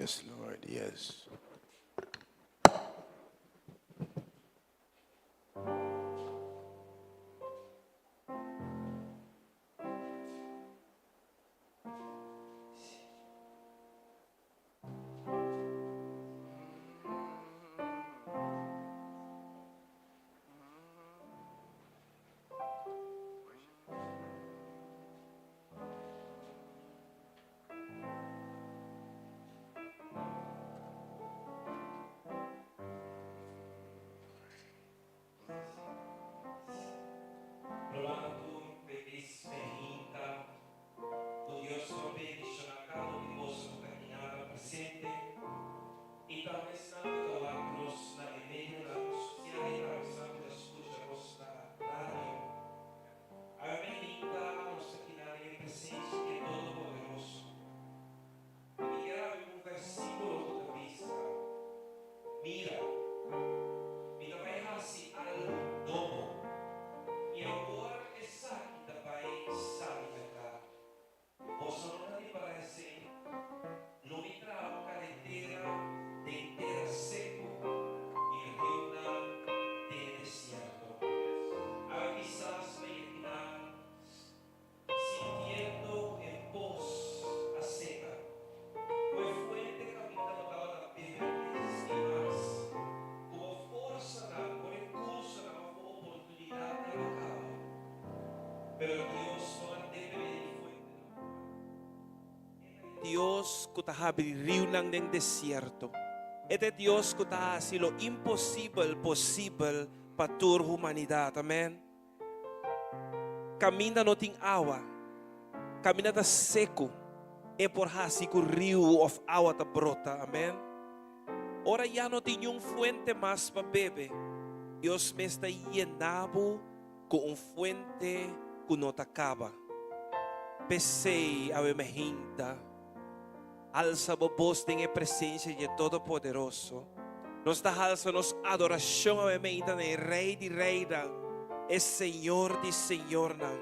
Yes, Lord, yes. Rumannan tur felis meinta. Ku Dios lo bendishoná kada un di boso ku ta hinada presente i tambe esnan ku ta wak nos na e medionan sosial i tambe esnan ku ta skucha nos na radio. Awe meinta nos ta kina den e presensia di e Todopoderoso. I mi kier habri ku un versíkulo ku ta bisa, Mira, mi ta bai hasi algu nobo, i awor esaki ta bai sali na kla. Boso no ta ripará esei? Lo mi traha un karetera den tera seku i riunan den e desierto. Awe kisas pa yegná Sintiendo ku e pos a seka, ku e fuente kaminda bo tabata bebe no existí mas, ku bo forsanan, bo rekursonan òf bo oportunidatnan a kaba. Pero Dios no a debe di e fuentenan ku abo. E ta e Dios ku ta habri riunan den desierto. E ta e Dios ku ta hasi lo imposibel posibel pa tur humanidat. Amen. Kaminda no tin awa, kaminda ta seku, e por hasi ku riu òf awa ta brota. Amèn. Ora ya no tin niun fuente mas pa bebe, Dios mes ta yena bo ku un fuente ku no ta kaba. P'esei awe mi hinta, alsa bo bos den e presensia di e Todopoderoso. Nos ta halsa nos adorashon awe meinta na e Rei di reinan, e Señor di señornan,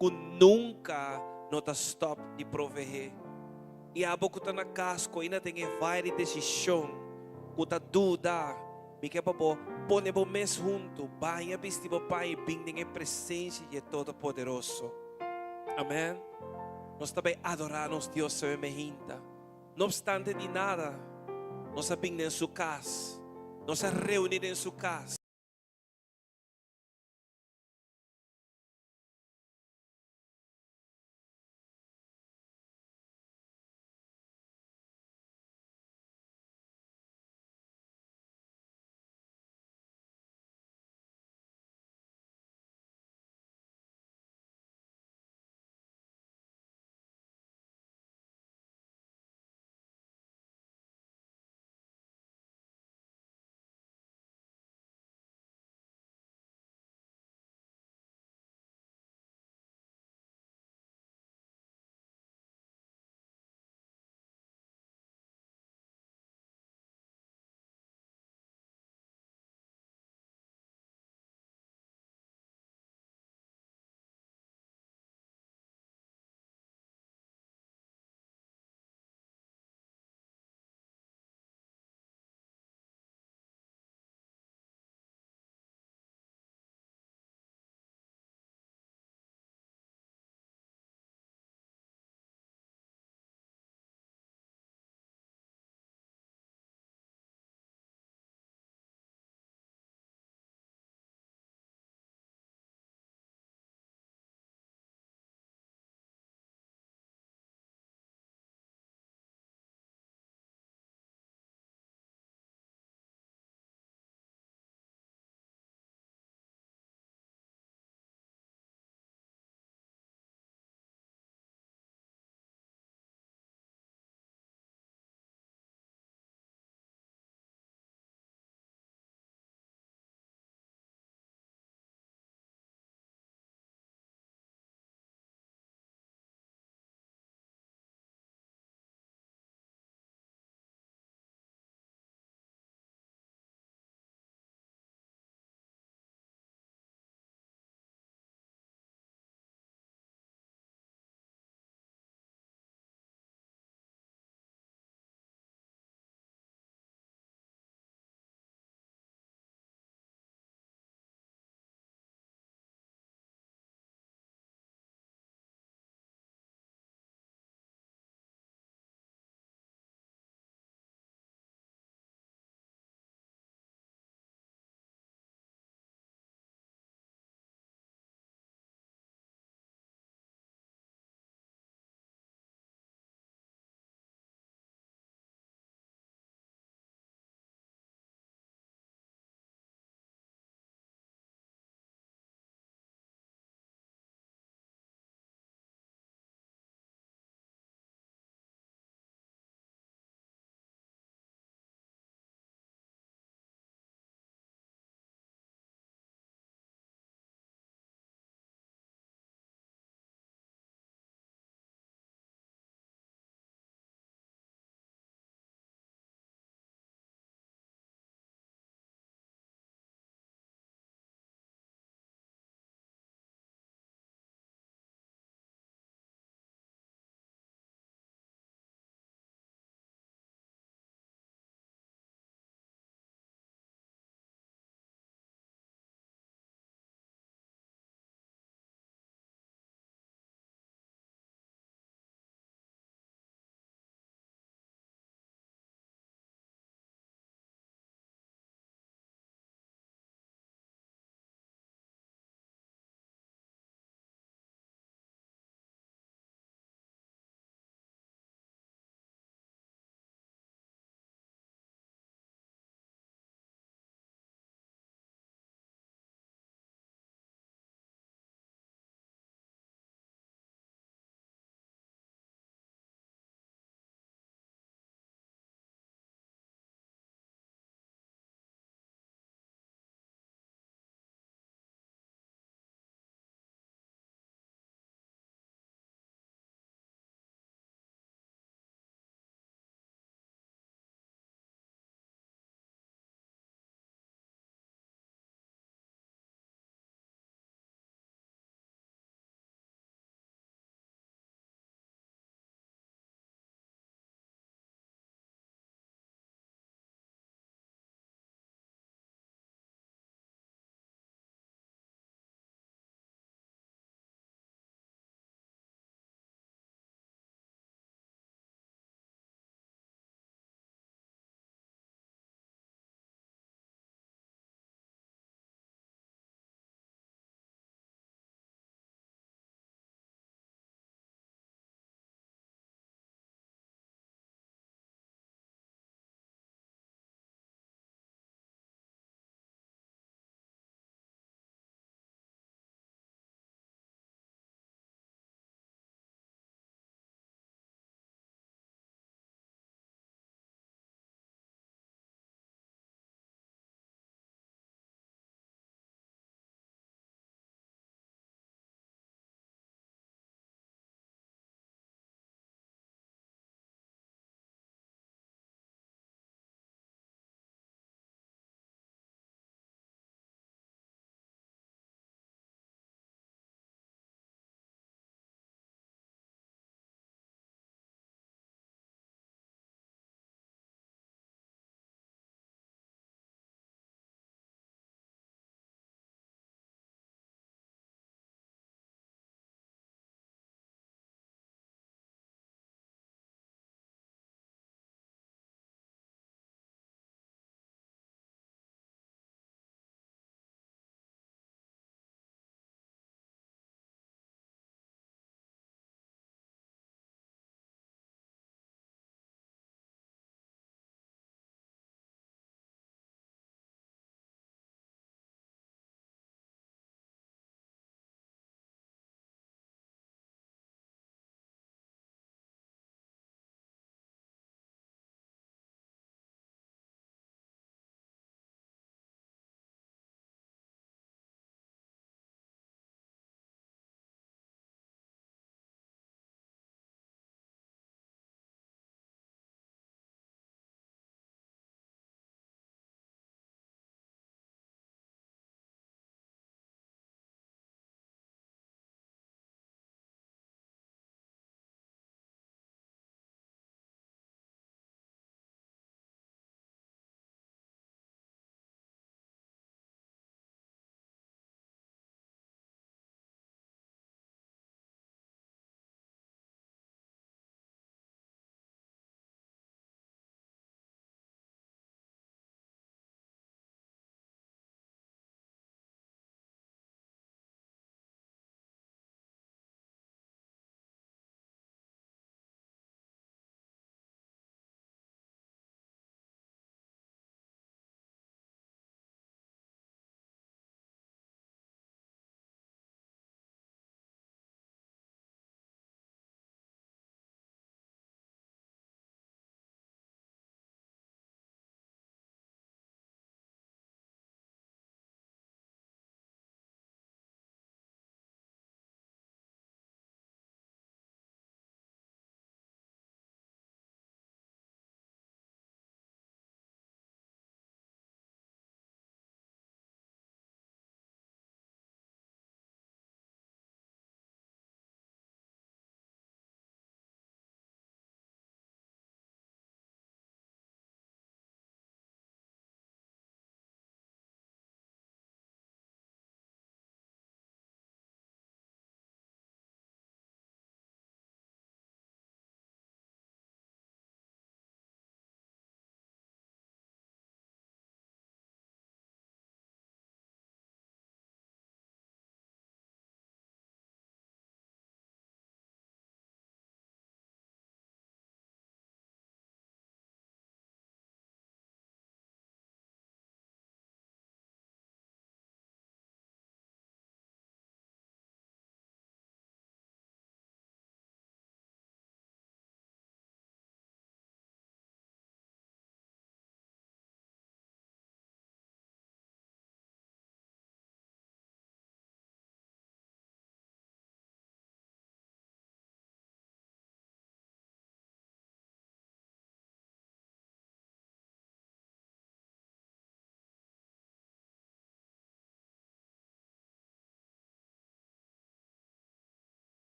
ku nunka no ta stòp di proveé. I abo ku ta na kas ku ainda den e vai di desishon, ku ta duda, mi ke pa bo pone bo mes huntu, baña bisti bo paña i bin den e presensia di e Todopoderoso. Amèn. Nos ta bai adorá nos Dios awe meinta. No obstante di nada, nos a bin den su cas, nos a reuni den su cas.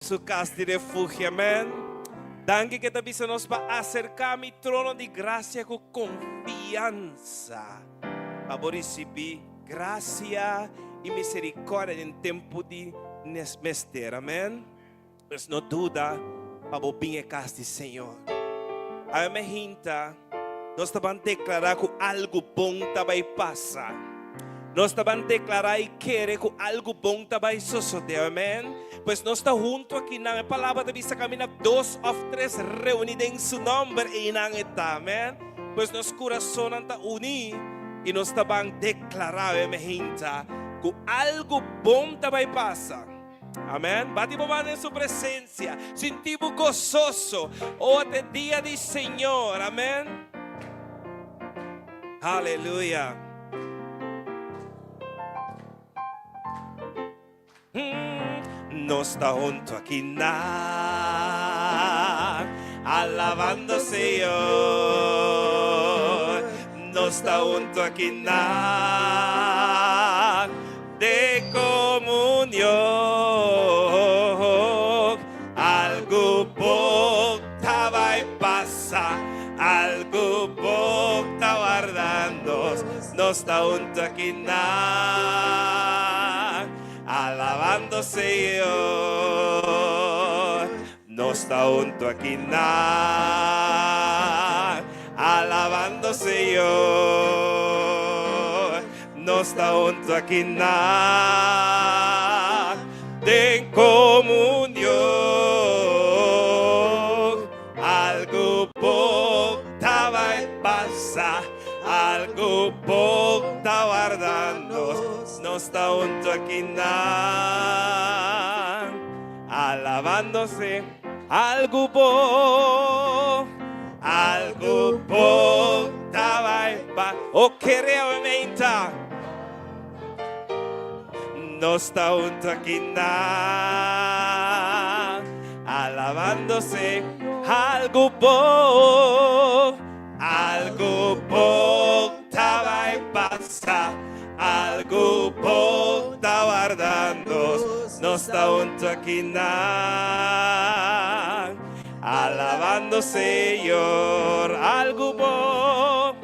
Su kas di refugio. Amen. Danki ku e ta bisa nos pa aserká mi trono di grasia ku konfiansa, pa bo risibí grasia i miserikòrdia den tempu di mester. Amen. Pues no duda pa bo bin e kas di Señor. Awe me hinta nos ta ban deklará ku algu bon ta bai pasa. Nos ta ban deklará i kere ku algu bon ta bai sosodé. Amen. Pues nos ta huntu akinan. E palabra ta bisa kaminda dos òf tres reuní den su nòmber, einan e ta. Amen. Pues nos kurasonnan ta uní i nos ta ban deklará, awe mehinta, ku algu bon ta bai pasa. Amen. Bati bo man den su presensia. Sinti bo gososo. Oh, ta e dia di Señor. Amen. Aleluya. Nos ta hunto aki na alabando Señor. Nos ta hunto aki na De komunion algu bon ta bai pasa, algu bon ta warda nos, nos ta huntu aki nan, alabando Señor. Nos ta huntu aki nan, alabando Señor. Nos ta huntu aki nan, den komunion. Algu bon ta bai pasa, algu bon ta warda nos. Nos ta huntu aki nan. Alabándose algu bon, algu bon ta bai pa o kere aumenta. Nos ta hunto aki nan, alabándose algu bon, algu bon ta bai pasa, algu bon ta warda nos, nos ta hunto aki nan, alabando Señor. Algu bon,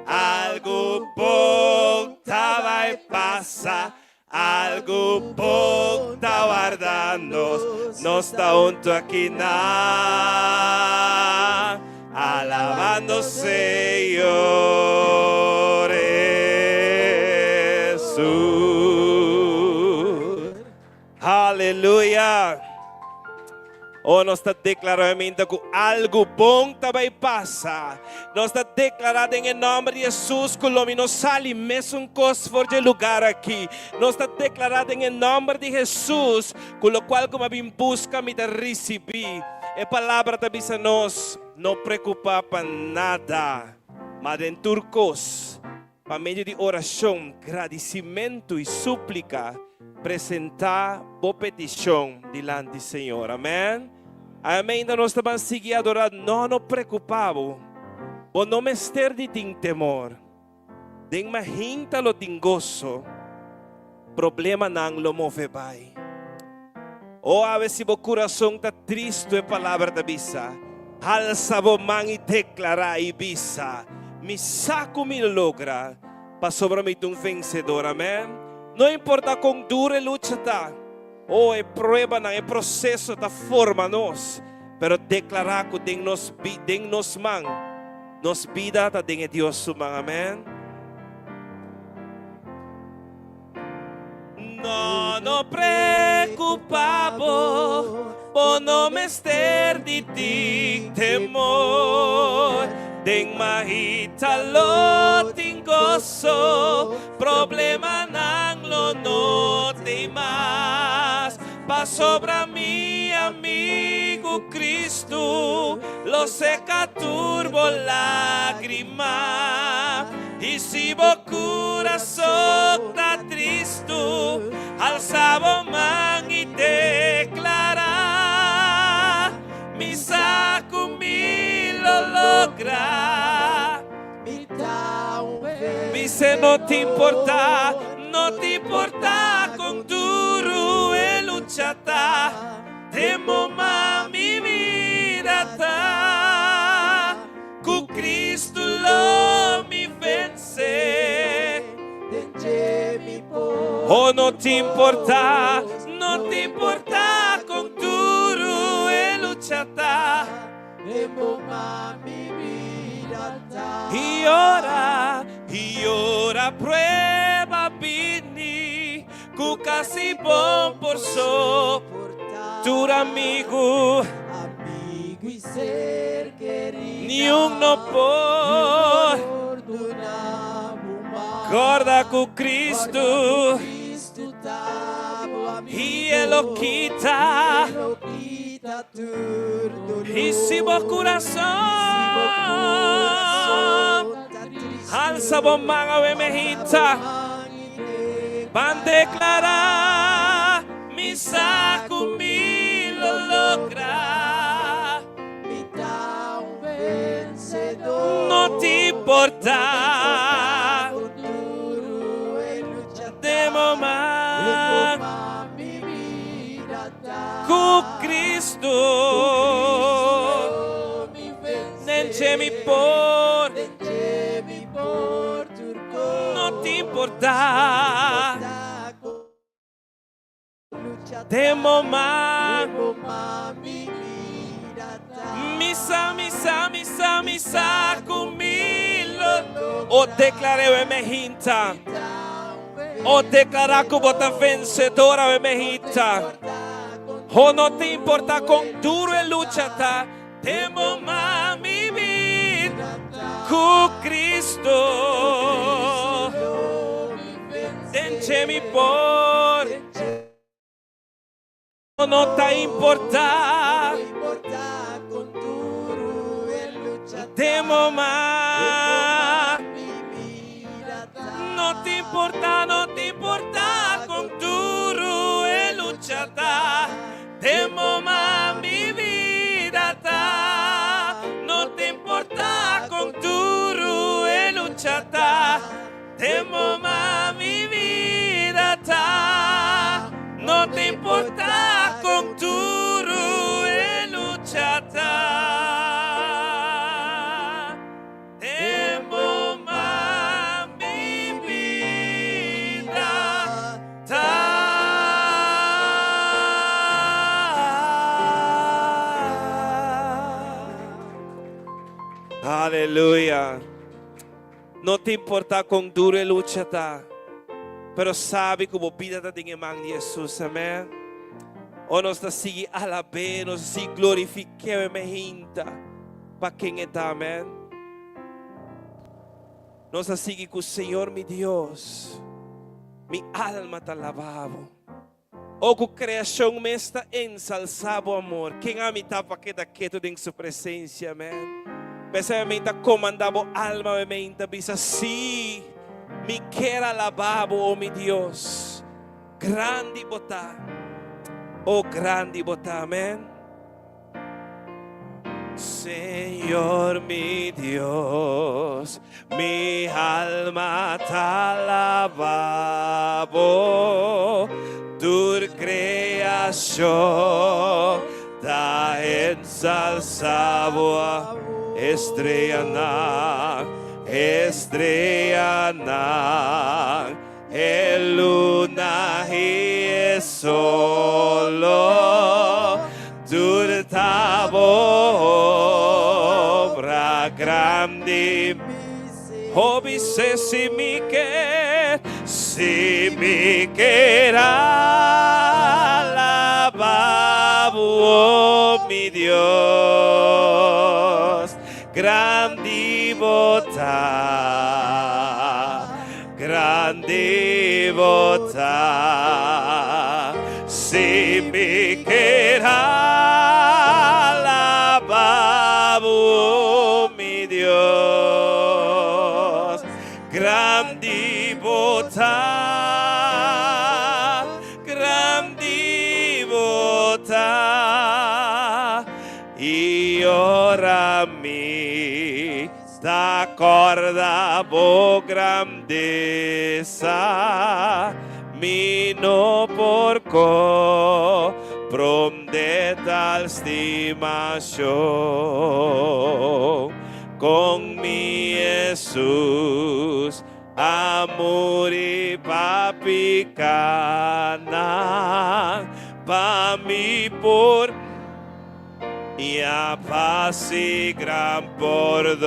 algu bon ta bai pasa, algu bon ta warda nos, nos ta hunto aki nan, alabando Señor Hesus. Haleluya! Oh, nos ta deklará minta ku algu bon ta bai pasa. Nos ta deklará den e nòmber di Hesus ku lo mi no sali mesun kos for dje lugar aki. Nos ta deklará den e nòmber di Hesus ku lokual ku mi a bin buska mi ta risibí. E palabra ta bisa nos, No preokupá pa nada, ma den tur kos, Pa medio di orashon, gradisimentu i súplika, presentá bo petishon dilanti Señor. Amèn. Amèn. Ta nos ta ban sigui adorá. No, no preokupá bo. Bo no mester di tin temor. Den mahinta lo tin goso. Problemanan lo move bai. O awe si bo kurason ta tristu, e palabra ta bisa, halsa bo man i deklará i bisa, Mi sa ku mi lo logra, pasobra mi ta un vensedor. Amèn. No importá kon duru e lucha ta, o e pruebanan, e proseso ta forma nos, pero deklará ku den nos den nos man, nos bida ta den e Dios su man. Amèn. No, no preocupa bo, bo no mester di tin temor. Den mahita lo tin goso, problemanan lo no t'ei mas. Pasobra mi amigu Cristo lo seca tur bo lagrima. I si bo kurason ta tristu, alsa bo man i deklará, Mi sa ku mi lo logra. Bis'é no t'importá, no t'importá kon duru e lucha ta. Den bo man mi bida ta. Ku Kristu lo mi vense. Oh, no ta importá, no ta importá kon duru e lucha ta. I ora prueba bini, ku kasi bo'n por soportá. Tur amigu, Amigu i ser kerí. Niun no por. Kòrda ku Kristu Kristu ta bo amigu. I e lo kita. E lo kita tur doló. I si bo kurason halsa bo man awe mainta, ban deklará: Mi sa ku mi lo logra. Mi ta un vensedó. No ta importá. Kon duru e lucha ta. Den bo man. Mi bida ta. Ku Kristu. Mi vense. Den dje mi por. Den dje mi por tur kos. No ta importá. Den bo man. Mi bida ta. Mi sa, mi sa, mi sa, mi sa ku mi lo. O deklar'é awe mainta. O deklará ku bo ta vensedó awe mainta. O no ta importá kon duru e lucha ta. Den bo man mi bida. Ku Kristu. Den dje mi por. No ta importá. Den bo man. No ta importá, no ta importá kon duru e lucha ta. Den bo man mi bida ta. No ta importá kon duru e lucha ta. Den bo man mi bida ta. No ta importá kon duru e lucha ta. Den bo man mi bida ta. Aleluya. No ta importá kon duru e lucha ta, pero sabi ku bo bida ta den man di Hesus, amèn. O nos ta sigui alab'é, nos ta sigui glorifik'é mainta pa ken e ta, amèn. Nos ta sigui ku Señor mi Dios, mi alma ta alabá bo. O ku kreashon mes ta ensalsá bo amor. Ken ami ta pa keda ketu den su presensia, amèn. P'esei mi ta komandá bo alma, mi ta bisa: Sí, mi ke alabá bo, o mi Dios. Grandi bo ta, o grandi bo ta, amèn. Señor mi Dios, mi alma ta alabá bo, tur kreashon ta ensalsá bo, streanan, streanan, e luna i solo, tur ta bo obra grandi. O bis'é si mi ke, si mi ke alabá bo, mi Dios, grandi bo ta, grandi bo ta. Si mi ke alabá bo, mi Dios, grandi bo ta, grandi bo ta. I ora mi ta kòrda bo grandesa, mi no por komprondé. cual stimacion Con mi Hesus a muri pa picanan Pa mi por Ya paz y gran pordon.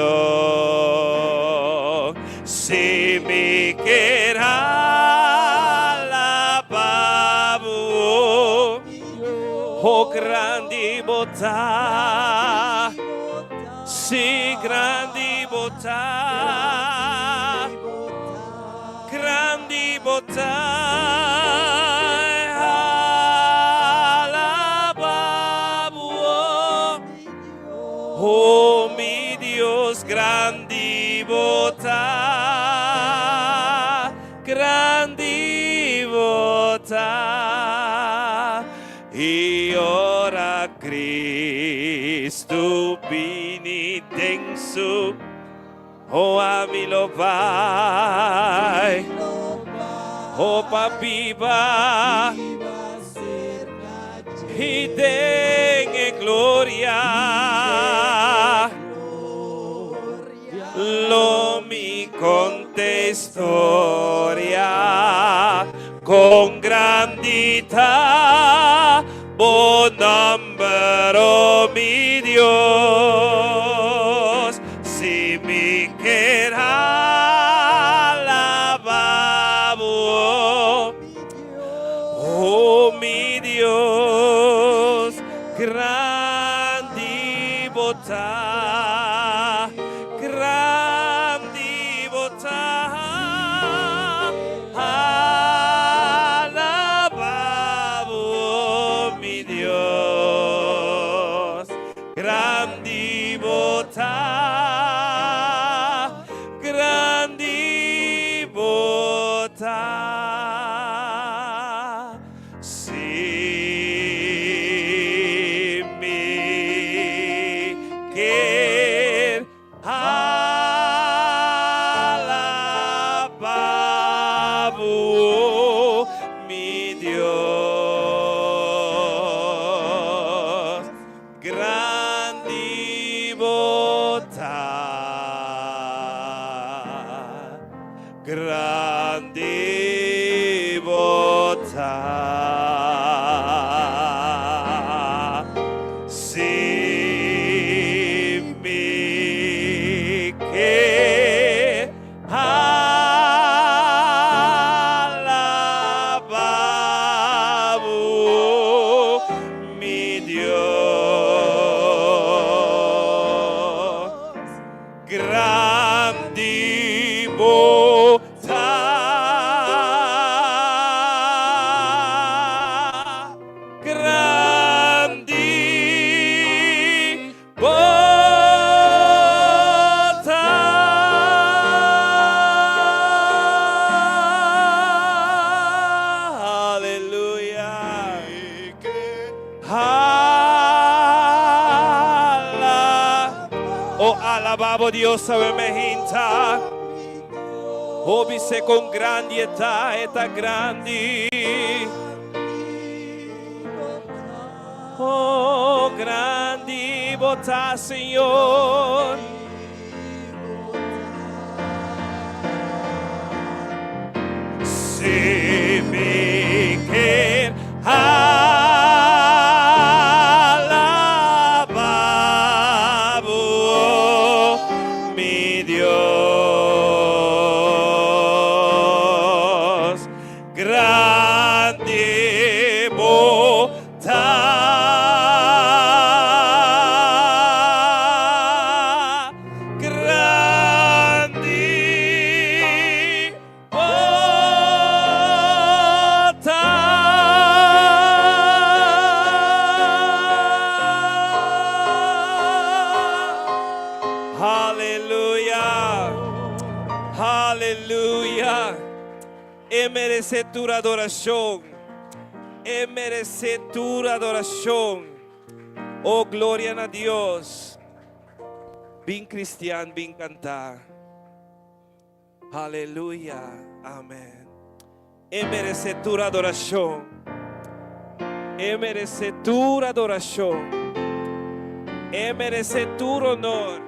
Si mi kier alaba bo, oh grandi bo ta, si grandi bo ta, grandi bo ta, alaba bo, oh mi Dios, grandi bo ta, grandi bo ta. I ora Cristo bini den su Oh ami lo bai Oh pa biba I den e gloria Lo mi conta historia Con grandi ta bo nomber, oh mi Dios. Si mi kier alaba bo, oh mi Dios, grandi bo ta, grandi bo ta. Alaba bo, mi Dios, grandi bo ta, grandi bo ta. Si mi kier Alaba bo, mi Dios, grandi bo ta, grandi bo ta. Si mi ke alaba bo, mi Dios, grandi bo ta. Grandi bo ta. Aleluya. Hala. O alaba bo Dios awe mainta. O bis'é con grandi e ta, e ta grandi. Oh, grandi bo ta, Señor. Si mi kier alaba bo, mi Dios, grandi bo ta. Grandi bo ta. Aleluya. Aleluya. E merece tur adoracion. E merece tur adoracion. Oh, gloria na Dios. Bin cristian, bin canta. Aleluya. Amen. E merece tur adoracion. E merece tur adoracion. E meresé tur honor.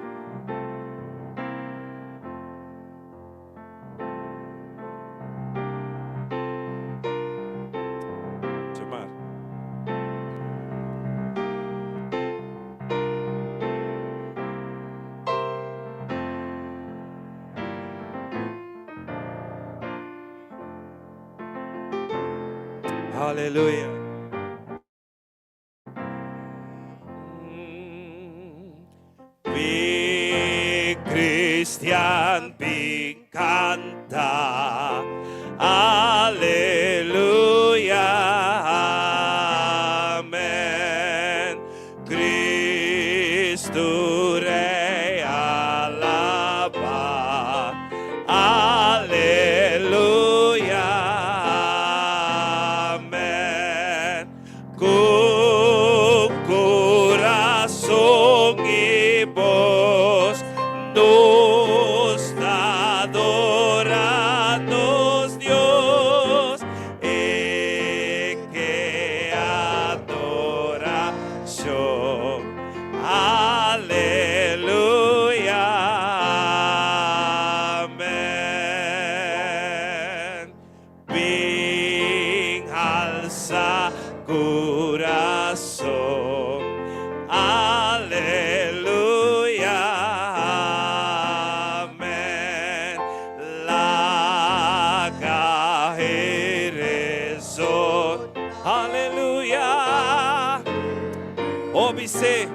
Jamar. Aleluya. Bin Cristian bin canta, Aleluya, amen. Cristo Rey alaba, Aleluya, amen. Ku kurason i bos nos ta adora nos Dios, e ke adorashon. Aleluya, amen. Bin alsa kurason. Aleluya, amen. Laga hereson. Aleluya. O bis'é.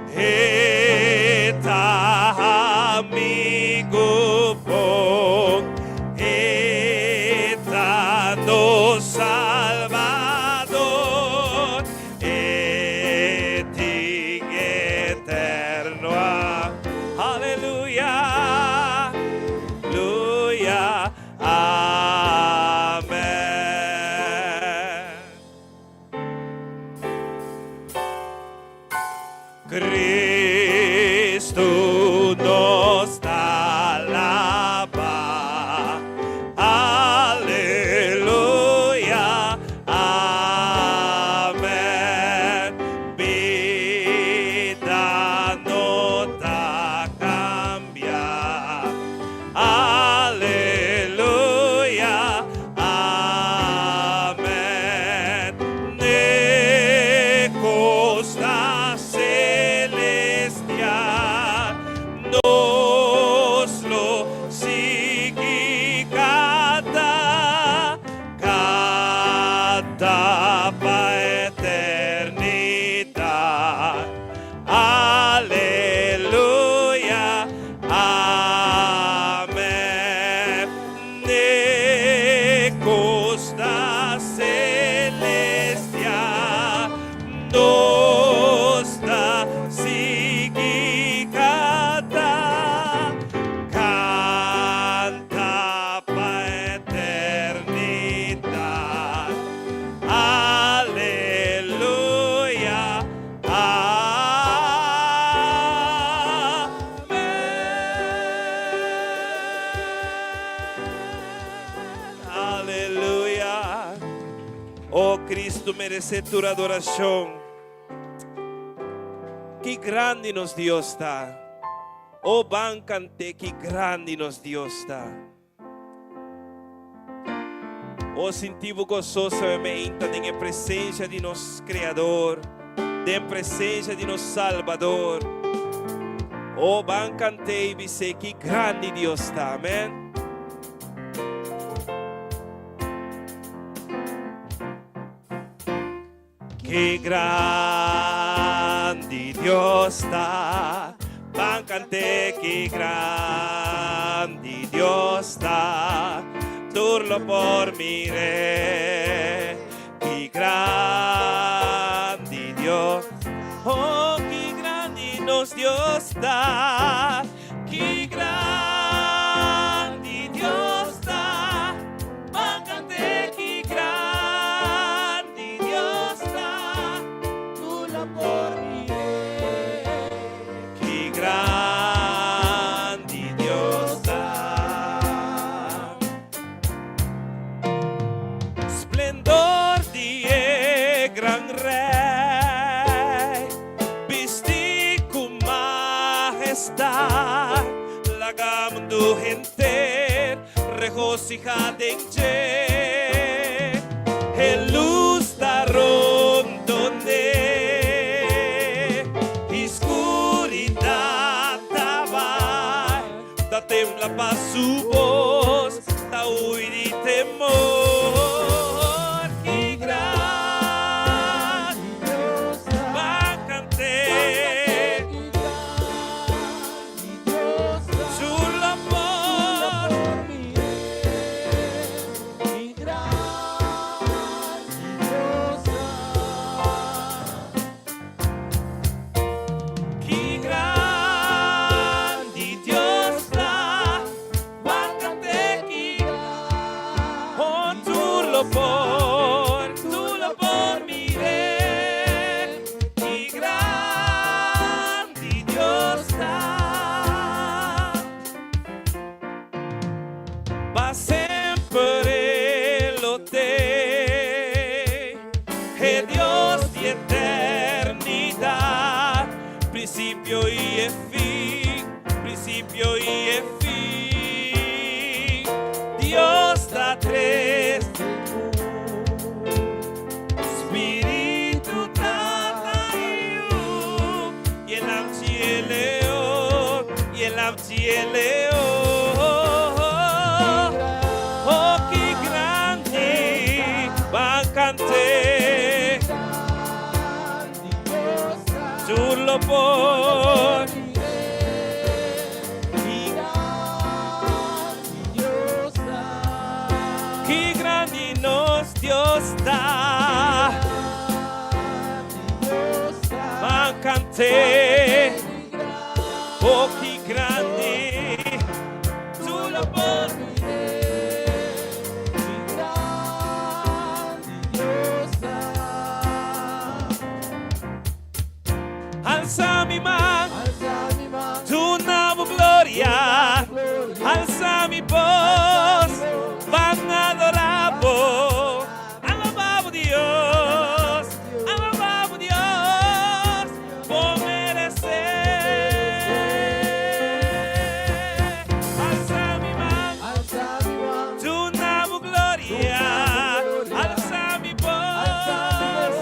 E ta amigo bon, e ta nos Salvador, e tin eterno Aleluya, luya, amen. Cristo nos ta alaba. Aleluya. Amen. Bida no ta cambia. Aleluya, amen. N'e costa celestial nos lo sigui canta, canta pa eternidad. Aleluya, amen. N'e costa celestial nos ta sigui canta, canta pa eternidad. Aleluya. Amen. Aleluya. Oh Cristo merece tur adoracion. Ki grandi nos Dios ta. Oh ban cante ki grandi nos Dios ta. O sinti bo gososo e meinta den e presencia di nos Creador, den presencia di nos Salbador. O ban cant'é y bis'é ki grandi Dios ta. Amen. Ki grandi Dios ta, ban cant'é ki grandi Dios ta, tur lo por mir'é. Ki grandi Dios, oh ki grandi nos Dios ta, ki grandi Dios ta. Ban cant'é ki grandi Dios ta. Tur lo por mir'é. Ki grandi Dios ta. Splendor di e gran Rey. Dios ta, laga mundu henter regosihá den dje. E lus ta rondon'é, i skuridat ta bai, ta tembla pa su bos, ta hui di temor. Ki gran ban kant'é. Su lo por. Ki grandi Dios ta, ban kant'é ki Oh, tur lo por, tur lo por mir'é. Ki grandi Dios ta. Pa semper E lo t'ei. E Dios di eternidat, prinsipio i e fin, prinsipio i e fin. Dios ta tres. Spiritu Tata i Yu, i e Lamchi e Leon, i e Lamchi e Leon. Oh, ki grandi, ban kant'é. Tur lo por. Ki Ki grandi nos Dios ta. Ban kant'é. Oh, ki grandi. Tur lo por. Ki grandi Dios ta. Alsa mi man, duna Bo gloria. Alsa mi bos, ban adorá Bo. Alabá Bo Dios, alabá Bo Dios, Bo meresé. Alsa mi man, duna Bo gloria. Alsa mi bos,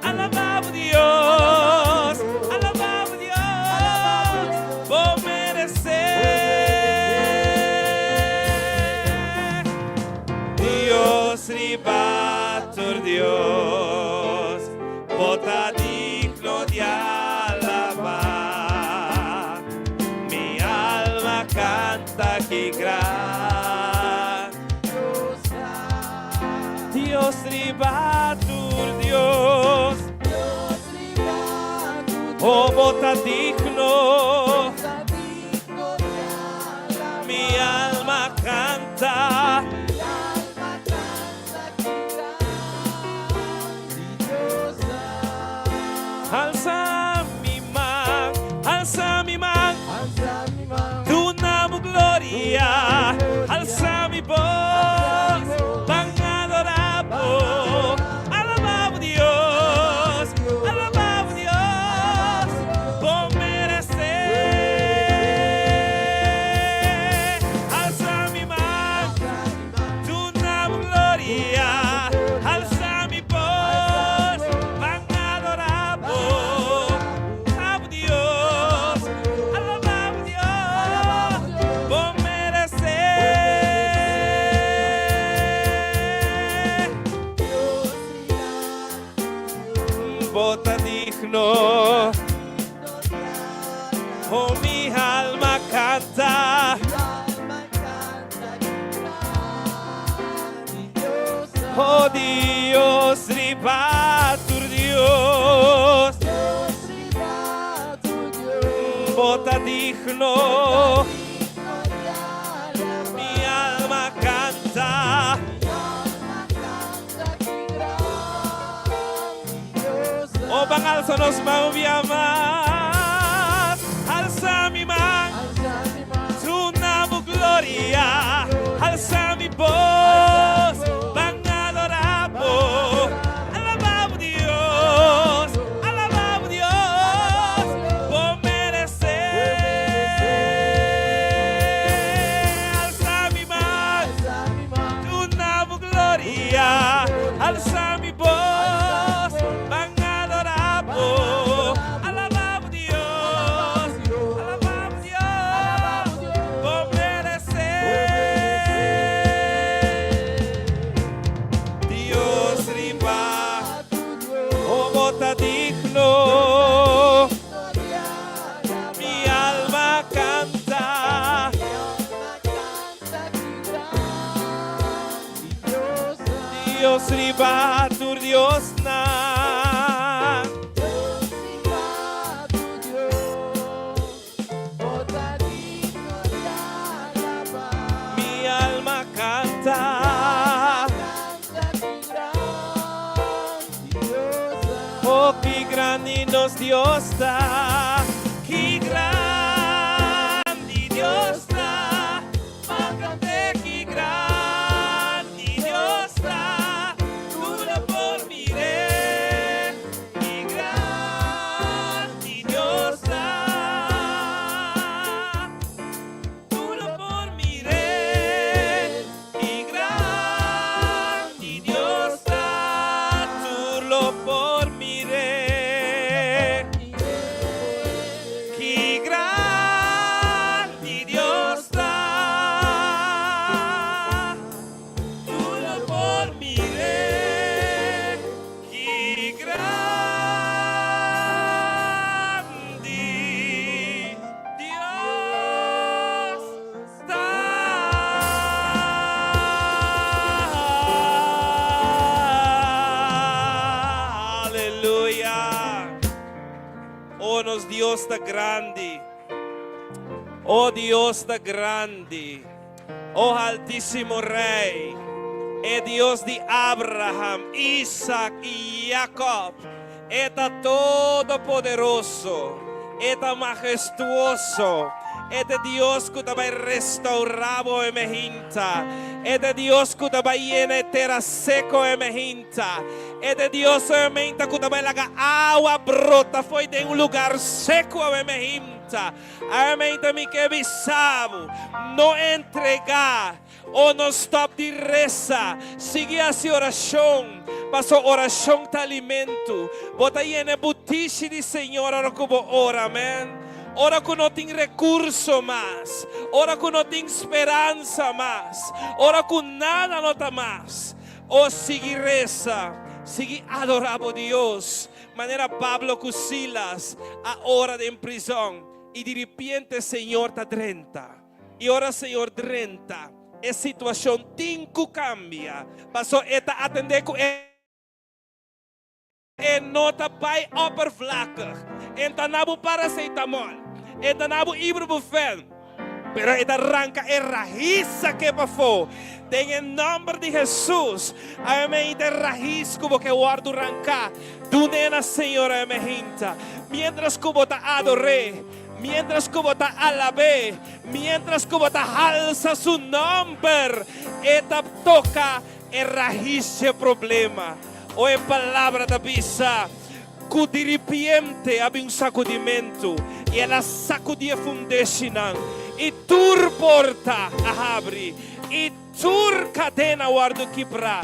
alabá Bo Dios, alabá Bo Dios, Bo meresé. Dios riba tur Dios, Bo ta digno di alabá. Mi alma kanta ki gran. Dios riba tur Dios, oh Bo ta digno. Mi alma kanta. Alsa mi man, alsa mi man, duna Bo gloria. Alsa mi bos, ban adorá Bo. Alabá Bo Dios, alabá Bo Dios, Bo meresé. Alsa mi man, duna Bo gloria. Alsa mi bos, ban adorá Bo. Alabá Bo Dios, alabá Bo Dios, Bo meresé. Bo ta digno. Oh, mi alma kanta. Oh Dios, riba tur Dios. Bo ta digno. Mi alma kanta. Oh, ban alsa nos man bia mas. Alsa mi man, duna Bo gloria. Alsa mi bos, ban adorá Bo. Alabá Bo Dios, alabá Bo Dios. ta digno. Mi alma kanta. Dios riba tur diosnan. Mi alma kanta. Oh, ki grandi nos Dios ta. Ki grandi Dios ta. Pa kant'é ki grandi Dios ta. Tur lo por mir'é. Ki grandi Dios ta. Tur lo por mir'é. Ki grandi Dios ta. Tur lo por mir'é. Ki grandi Dios ta. Tur lo por mir'é. Ki grandi Dios ta. Aleluya. Oh, nos Dios ta grandi. Oh, Dios ta grandi. Oh, Altísimo Rey. E Dios di Abraham, Isaac i Jacob. E ta todopoderoso. E ta mahestuoso. E ta Dios ku ta bai restaurá bo e mehinta. E ta Dios ku ta bai yena e tera seko e mehinta. E ta Dios e meinta ku ta bai laga awa brota fo'i den un lugar seku awe mehinta. Awe meinta mi ke bisa bo, no entregá o no stòp di resa. Sigui hasi orashon, paso orashon ta alimentu. Bo ta yena e butishi di Señor ora ku bo ora, amen. Ora ku no tin rekurso mas, ora ku no tin speransa mas, ora ku nada no ta mas. O sigui resa, sigui adorá bo Dios, manera Pablo ku Silas a ora den prizòn, i diripiente Señor ta drenta. I ora Señor drenta, e situashon tin ku kambia, pasobra e ta atendé ku e. E no ta bai oppervlakkig. E ta na bo paracetamol. E ta na bo ibuprofen. Pero e ta ranka e rahis sak'é pafó. Den e nòmber di Hesus, amen, i ta e rahis ku bo ke wòrdu ranká, dun'é na Señor, amen, hinta. Miéntras ku bo ta ador'é, miéntras ku bo ta alab'é, miéntras ku bo ta halsa su nòmber, e ta toka E rahis dje problema. O e Palabra ta bisa ku diripiente a bin un sakudimentu i el a sakudí e fundeshinan i tur porta a habri i tur kadena a wòrdu kibrá.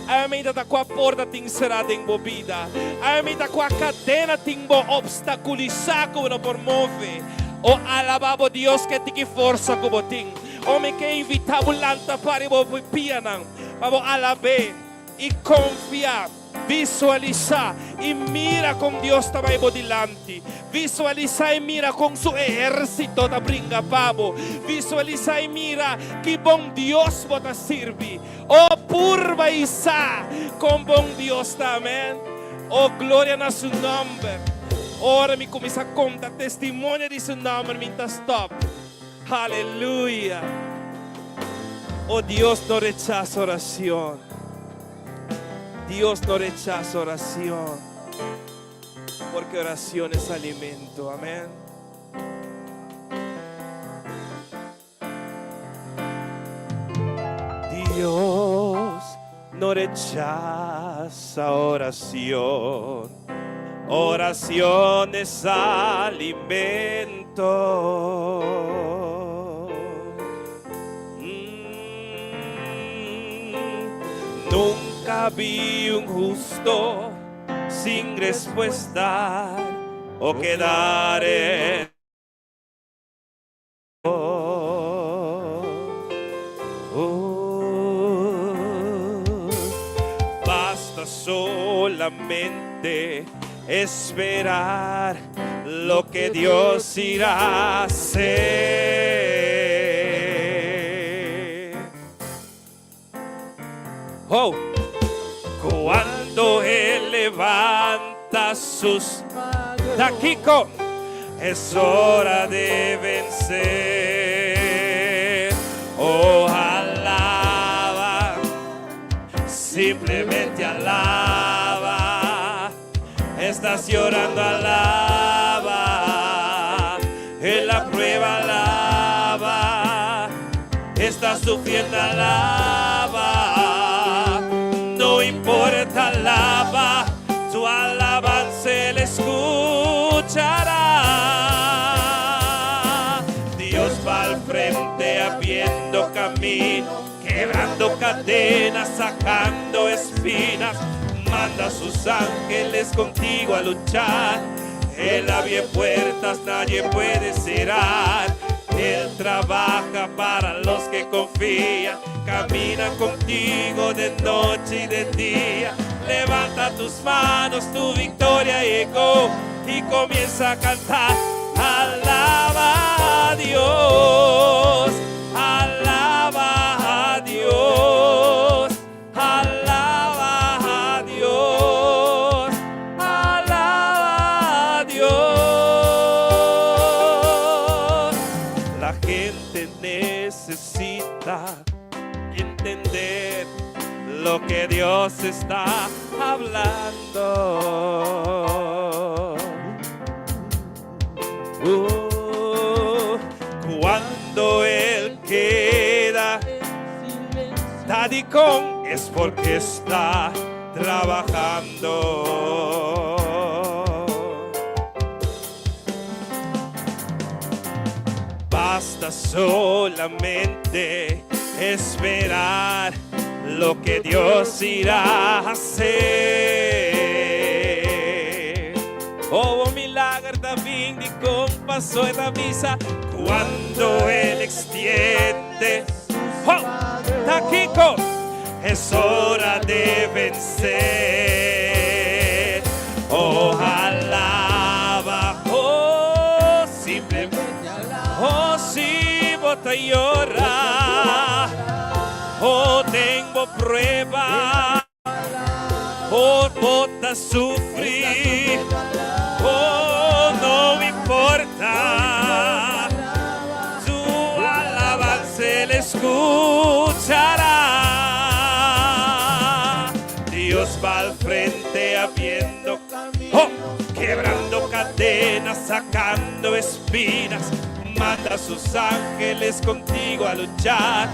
Ami ta ta kua porta tin será den bo bida. Ami ta kua kadena tin bo opstakulisá ku bo no por move. O alabá bo Dios ku e tiki forsa ku bo tin. O mi ke invitá bo lanta para bo pianan pa bo alab'é i konfia, visualisá i mira kon Dios ta bai bo dilanti. Visualisá i mira kon su ehérsito ta bringa pa bo. Visualisá i mira ki bon Dios bo ta sirbi. O purba i sa kon bon Dios ta. Amèn. O gloria na su nòmber. Ora mi kuminsá konta testimonio di su nòmber mi ta stòp. Aleluya! Oh Dios no rechasa oracion. Dios no rechasa oracion. Porque oracion es alimento. Amén. Dios no rechasa oracion. Oracion es alimento. Mm, nunca vi un justo sin respuesta o quedar en Basta solamente Esperar loke Dios irá a hacer. Oh, cuando Él levanta sus Takiko, es hora de vencer. Oh, alaba, simplemente alaba. Estás llorando, alaba. En la prueba, alaba. Estás sufriendo, alaba. No importa, alaba. Tu alabanza Él escuchará. Dios va al frente abriendo camino, quebrando cadenas, sacando espinas. Manda a sus ángeles contigo a luchar. Él abre puertas, nadie puede cerrar. Él trabaja para los que confían. Camina contigo de noche y de día. Levanta tus manos, tu victoria llegó. Y comienza a cantar. Alaba a Dios. Alaba a Dios. Alaba a Dios. Alaba a Dios. La gente necesita entender lo que Dios está hablando. Cuando Él queda Tadicón es porque está trabajando. Basta solamente esperar lo que Dios irá a hacer. Oh, milager ta bin di kon paso e ta bisa cuando Él extiende. Oh, Takiko, es hora de vencer. Oh, alaba, oh, simplemente oh, si bo ta yora. Oh, tengo prueba. Oh, bo ta sufri. Oh, no me importa. Tu alabanza Él escuchará. Dios va al frente abriendo, oh, quebrando cadenas, sacando espinas. Manda a sus ángeles contigo a luchar.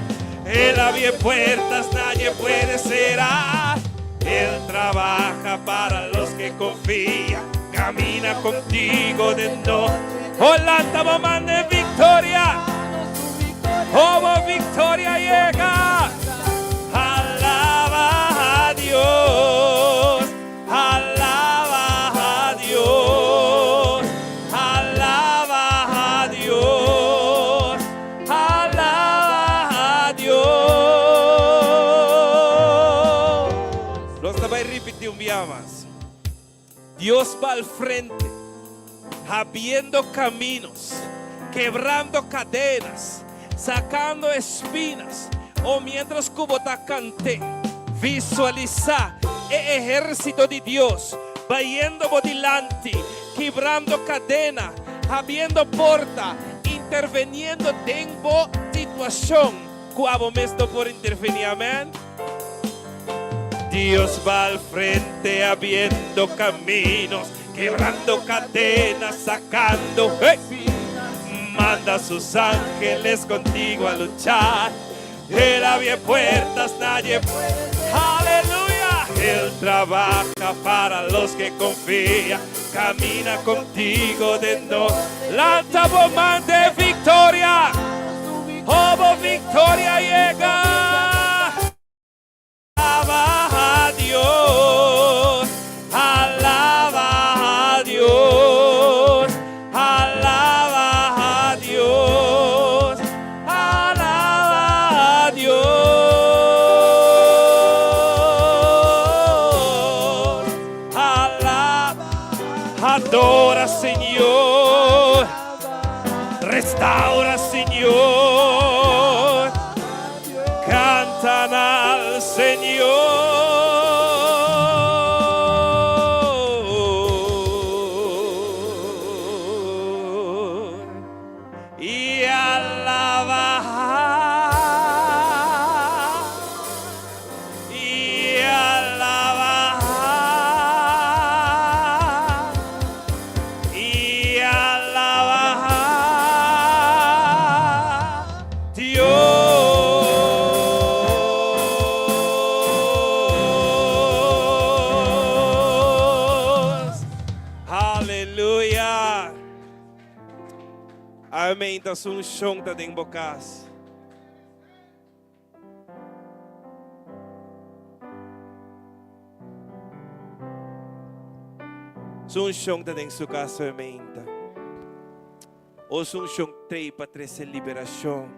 Él abre puertas, nadie puede cerrar. Él trabaja para los que confían. Camina contigo de no. Hola, estamos de victoria. Oh, victoria llega. Alaba a Dios. Alaba a Dios. Alaba a Dios. Alaba a Dios. Nos ta bai ripití un biaha mas. Dios va al frente, abriendo caminos, quebrando cadenas, sacando espinas. O mientras ku bo ta kant'é, visualisá e ehérsito di Dios, bayendo bo dilanti, kibrando kadena, abriendo porta, interviniendo den bo situashon, ku abo mes no por intervení, amèn. Dios va al frente abriendo caminos, quebrando cadenas, sacando. ¡Hey! Manda a sus ángeles contigo a luchar. Él abre puertas, nadie puede. Aleluya. Él trabaja para los que confían. Camina contigo de no. Lanta bo man de victoria. Oh, victoria llega. Alaba a Dios. Alaba a Dios. Alaba a Dios. Alaba a Dios. Alaba. Adora Señor. Restaura Señor. Canta al Señor. Y alaba. Y alaba. Y alaba Dios. Aleluya. Amén. Ta su unshon ta den bo kas. Su unshon ta den su kas meinta. O su unshon t'ei pa trese liberashon.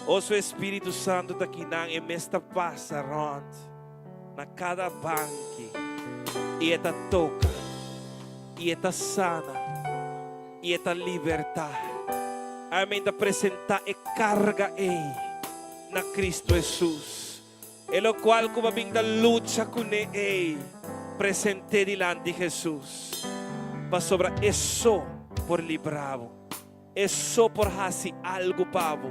O su Espíritu Santu ta kinan e mes ta pasa rònt na kada banki i e ta toka i e ta sana i e ta libertá. Amen ta presentá e karga ei na Cristo Hesus. E lokual ku bo a bin ta lucha kuné ei, present'é dilanti Hesus, pasobra e so por libra bo, e so por hasi algu pa bo.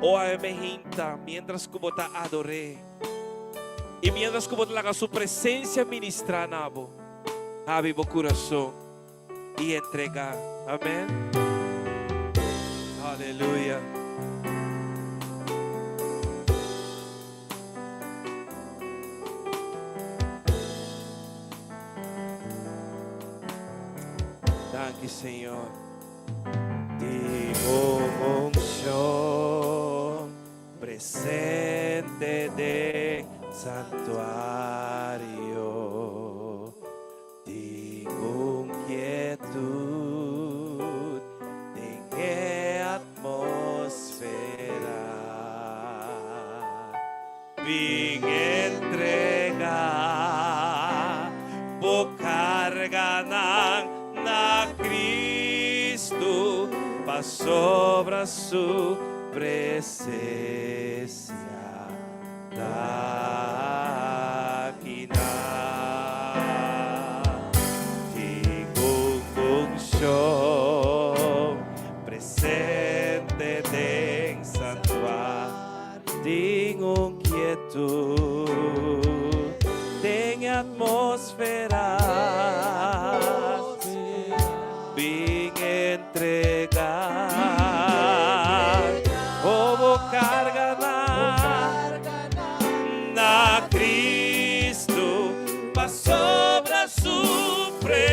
O awe hinta miéntras ku bo ta ador'é i miéntras ku bo ta laga su presensia ministrá na bo, habri bo kurason i entregá. Amèn. Aleluya. Danki, Señor. Di un unción presente den santuario. Tin un kietud den e atmosfera. Bin entrega bo karganan na Cristo, pasobra su presencia Ta kina tin un unshon presente den santuario. Tin un kietud den e atmosfera. Bin entrega bo karganan na Cristo pasobra su presencia.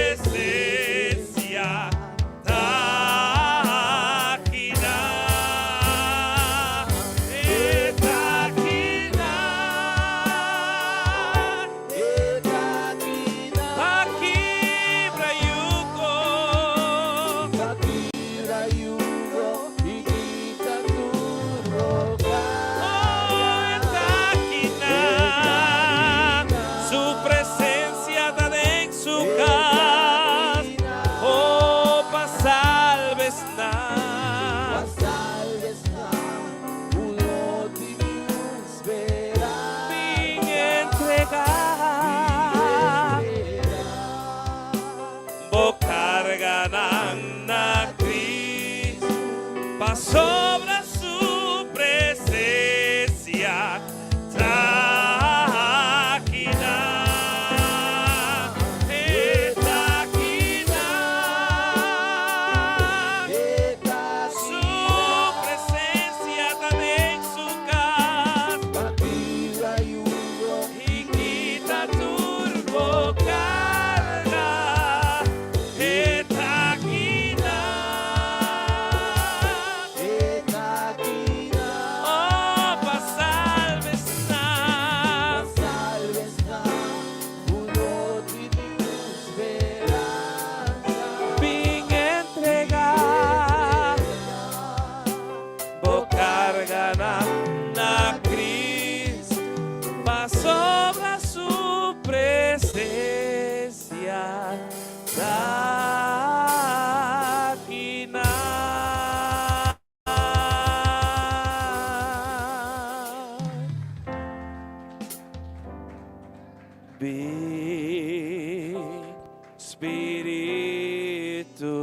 Spiritu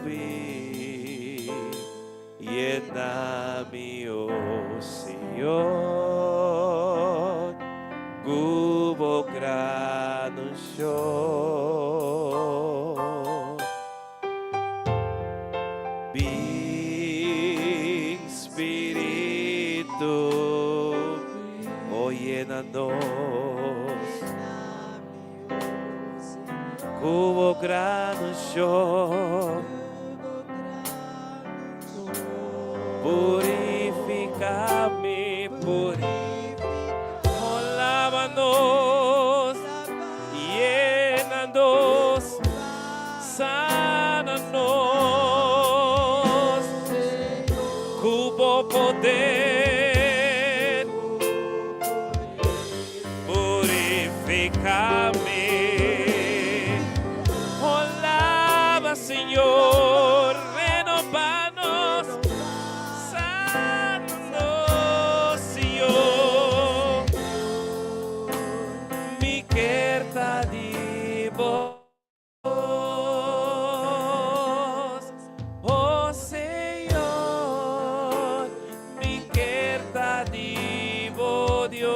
bin yena mi, o Señor, ku bo gran unshon. Bin Spiritu, o yena nos ku bo gran unshon. Purifica mi, purifica, oh, lava nos, yena nos, sana nos, ku bo poder, purifica mi. Oh, lava, Señor, renova nos, sana nos, Señor. Mi kier ta di bo, oh Señor, mi kier ta di bo Dios,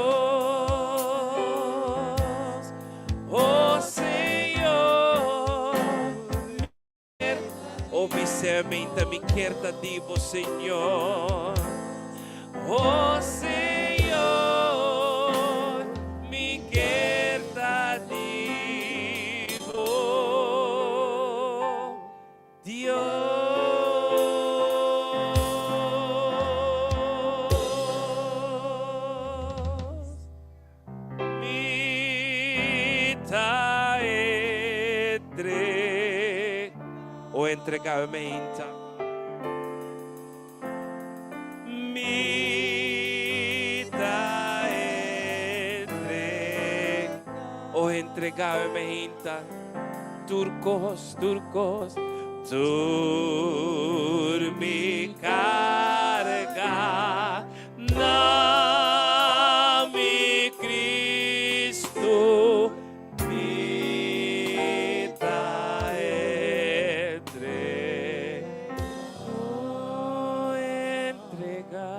oh Señor. Oh, bis'é mainta, mi kier ta di bo, Señor. Oh Señor, mi kier ta di bo Dios. Mi ta entre o entregá mainta. Mi ta entre o entregá mainta. Tur kos, tur kos, tur mi karga na mi Cristo mi ta entre o entrega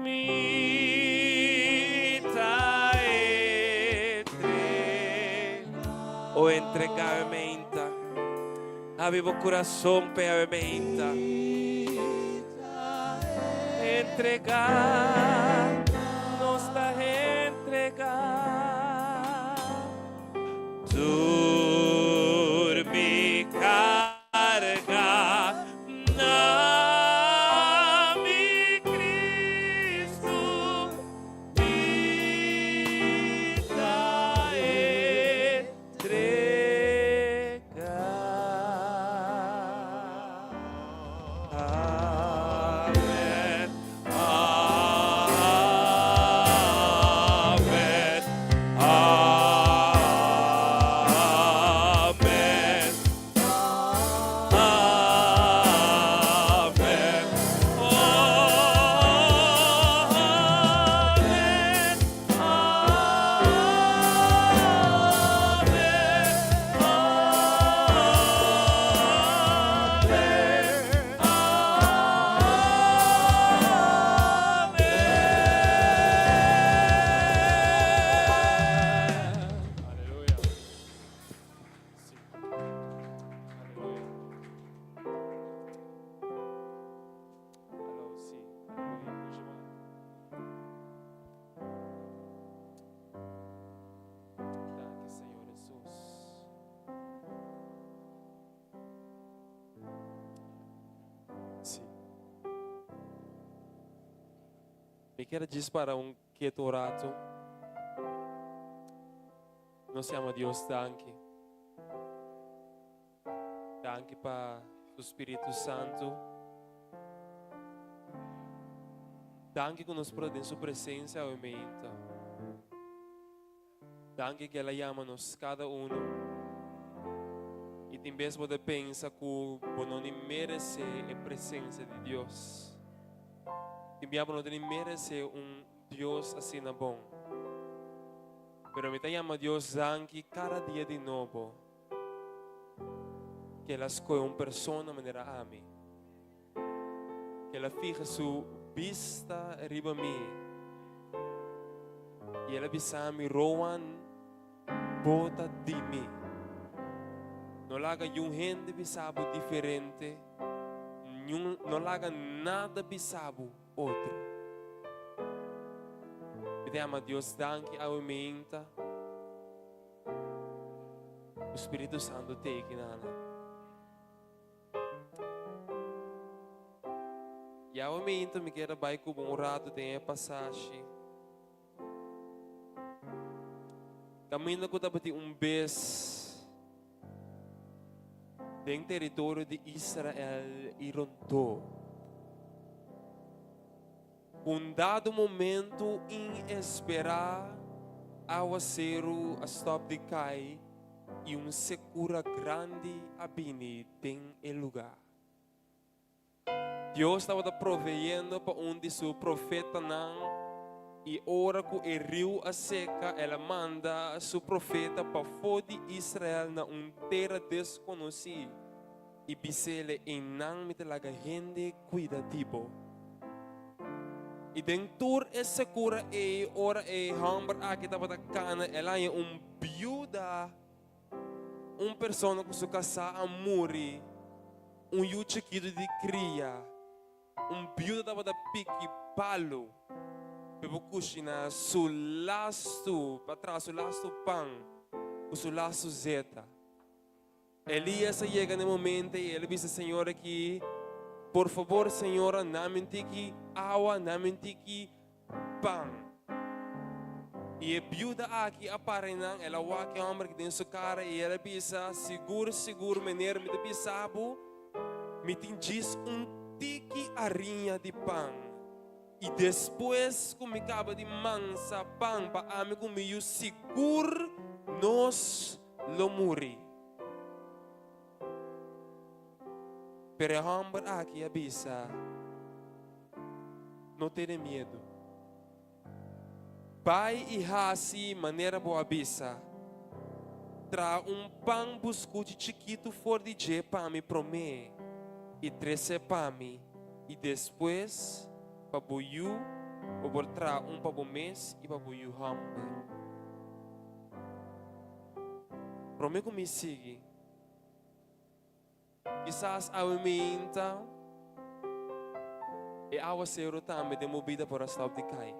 mi ta entre o entrega mainta. Habri bo kurason p'e awe mainta. Entrega, nos ta entrega. Tur mi karga na mi Cristo mi ta entrega. Amen. Amen. Amen. Amen. Oh, amen. Amen. Amen. Amen. Aleluya. Si. Aleluya. Aló, si. Aleluya. Escucha man. Danki, Señor Jesús. Si. Mi kier djis para un keto rato. Nos yama Dios danki. Danki pa su Spiritu Santu. Danki ku nos por ta den su presensia awe meinta. Danki ku el a yama nos kada uno. I tin bes bo ta pensa ku bo no ni meresé e presensia di Dios. Tin bia bo no ta ni meresé un Dios asina bon. Pero mi ta yama Dios danki kada dia di nobo ku El a skohe un persona manera ami, ku El a fiha su bista riba mi i El a bisa mi, Rowan, bo ta di mi. No laga yun hende bisa bo diferente, no laga nada bisa bo otro. Mi ta yama Dios danki awe meinta ku Spiritu Santu ta aki na nan. I awe meinta mi kier a bai ku bo un ratu den e pasashi. Kaminda ku tabatin un bes den teritorio di Israel i rondó. Un dado momento inesperá awaseru a stòp di kai i un sekura grandi a bini den e lugá. Dios tabata proveyendo pa un di su profetanan i ora ku e riu a seka el a manda su profeta pafó di Israel na un tera deskonosí i bis'ele, Einan mi ta laga hende kuida di bo. I den tur e sekura ei, ora e hòmber aki tabata kana, el a haña un biuda. Un persona ku su kasá a muri, un yu chikitu di kria, un biuda tabata piki palu pa e por kushiná su lastu, pa traha su lastu pan ku su lastu zeta. Elías a yega na e momento i el a bisa señora aki, Por fabor, señora, nami un tiki awa, nami un tiki pan. I e biuda aki a para einan, el a wak e hòmber aki den su kara i el a bisa, Sigur, sigur, meneer, mi ta bisa bo, mi tin djis un tiki ariña di pan, i despues ku mi kaba di mansa pan pa ami ku mi yu, sigur nos lo muri. Pero e hòmber aki a bisa, No tene miedu. Bai i hasi manera bo a bisa. Traha un pan buskuchi chikitu for di dje pa mi promé i tres'é pa mi, i despues pa bo yu bo por traha un pa bo mes i pa bo yu hòmber. Promé ku mi sigui. Kisas awe meinta e awaseru tambe den bo bida por a stòp di kai.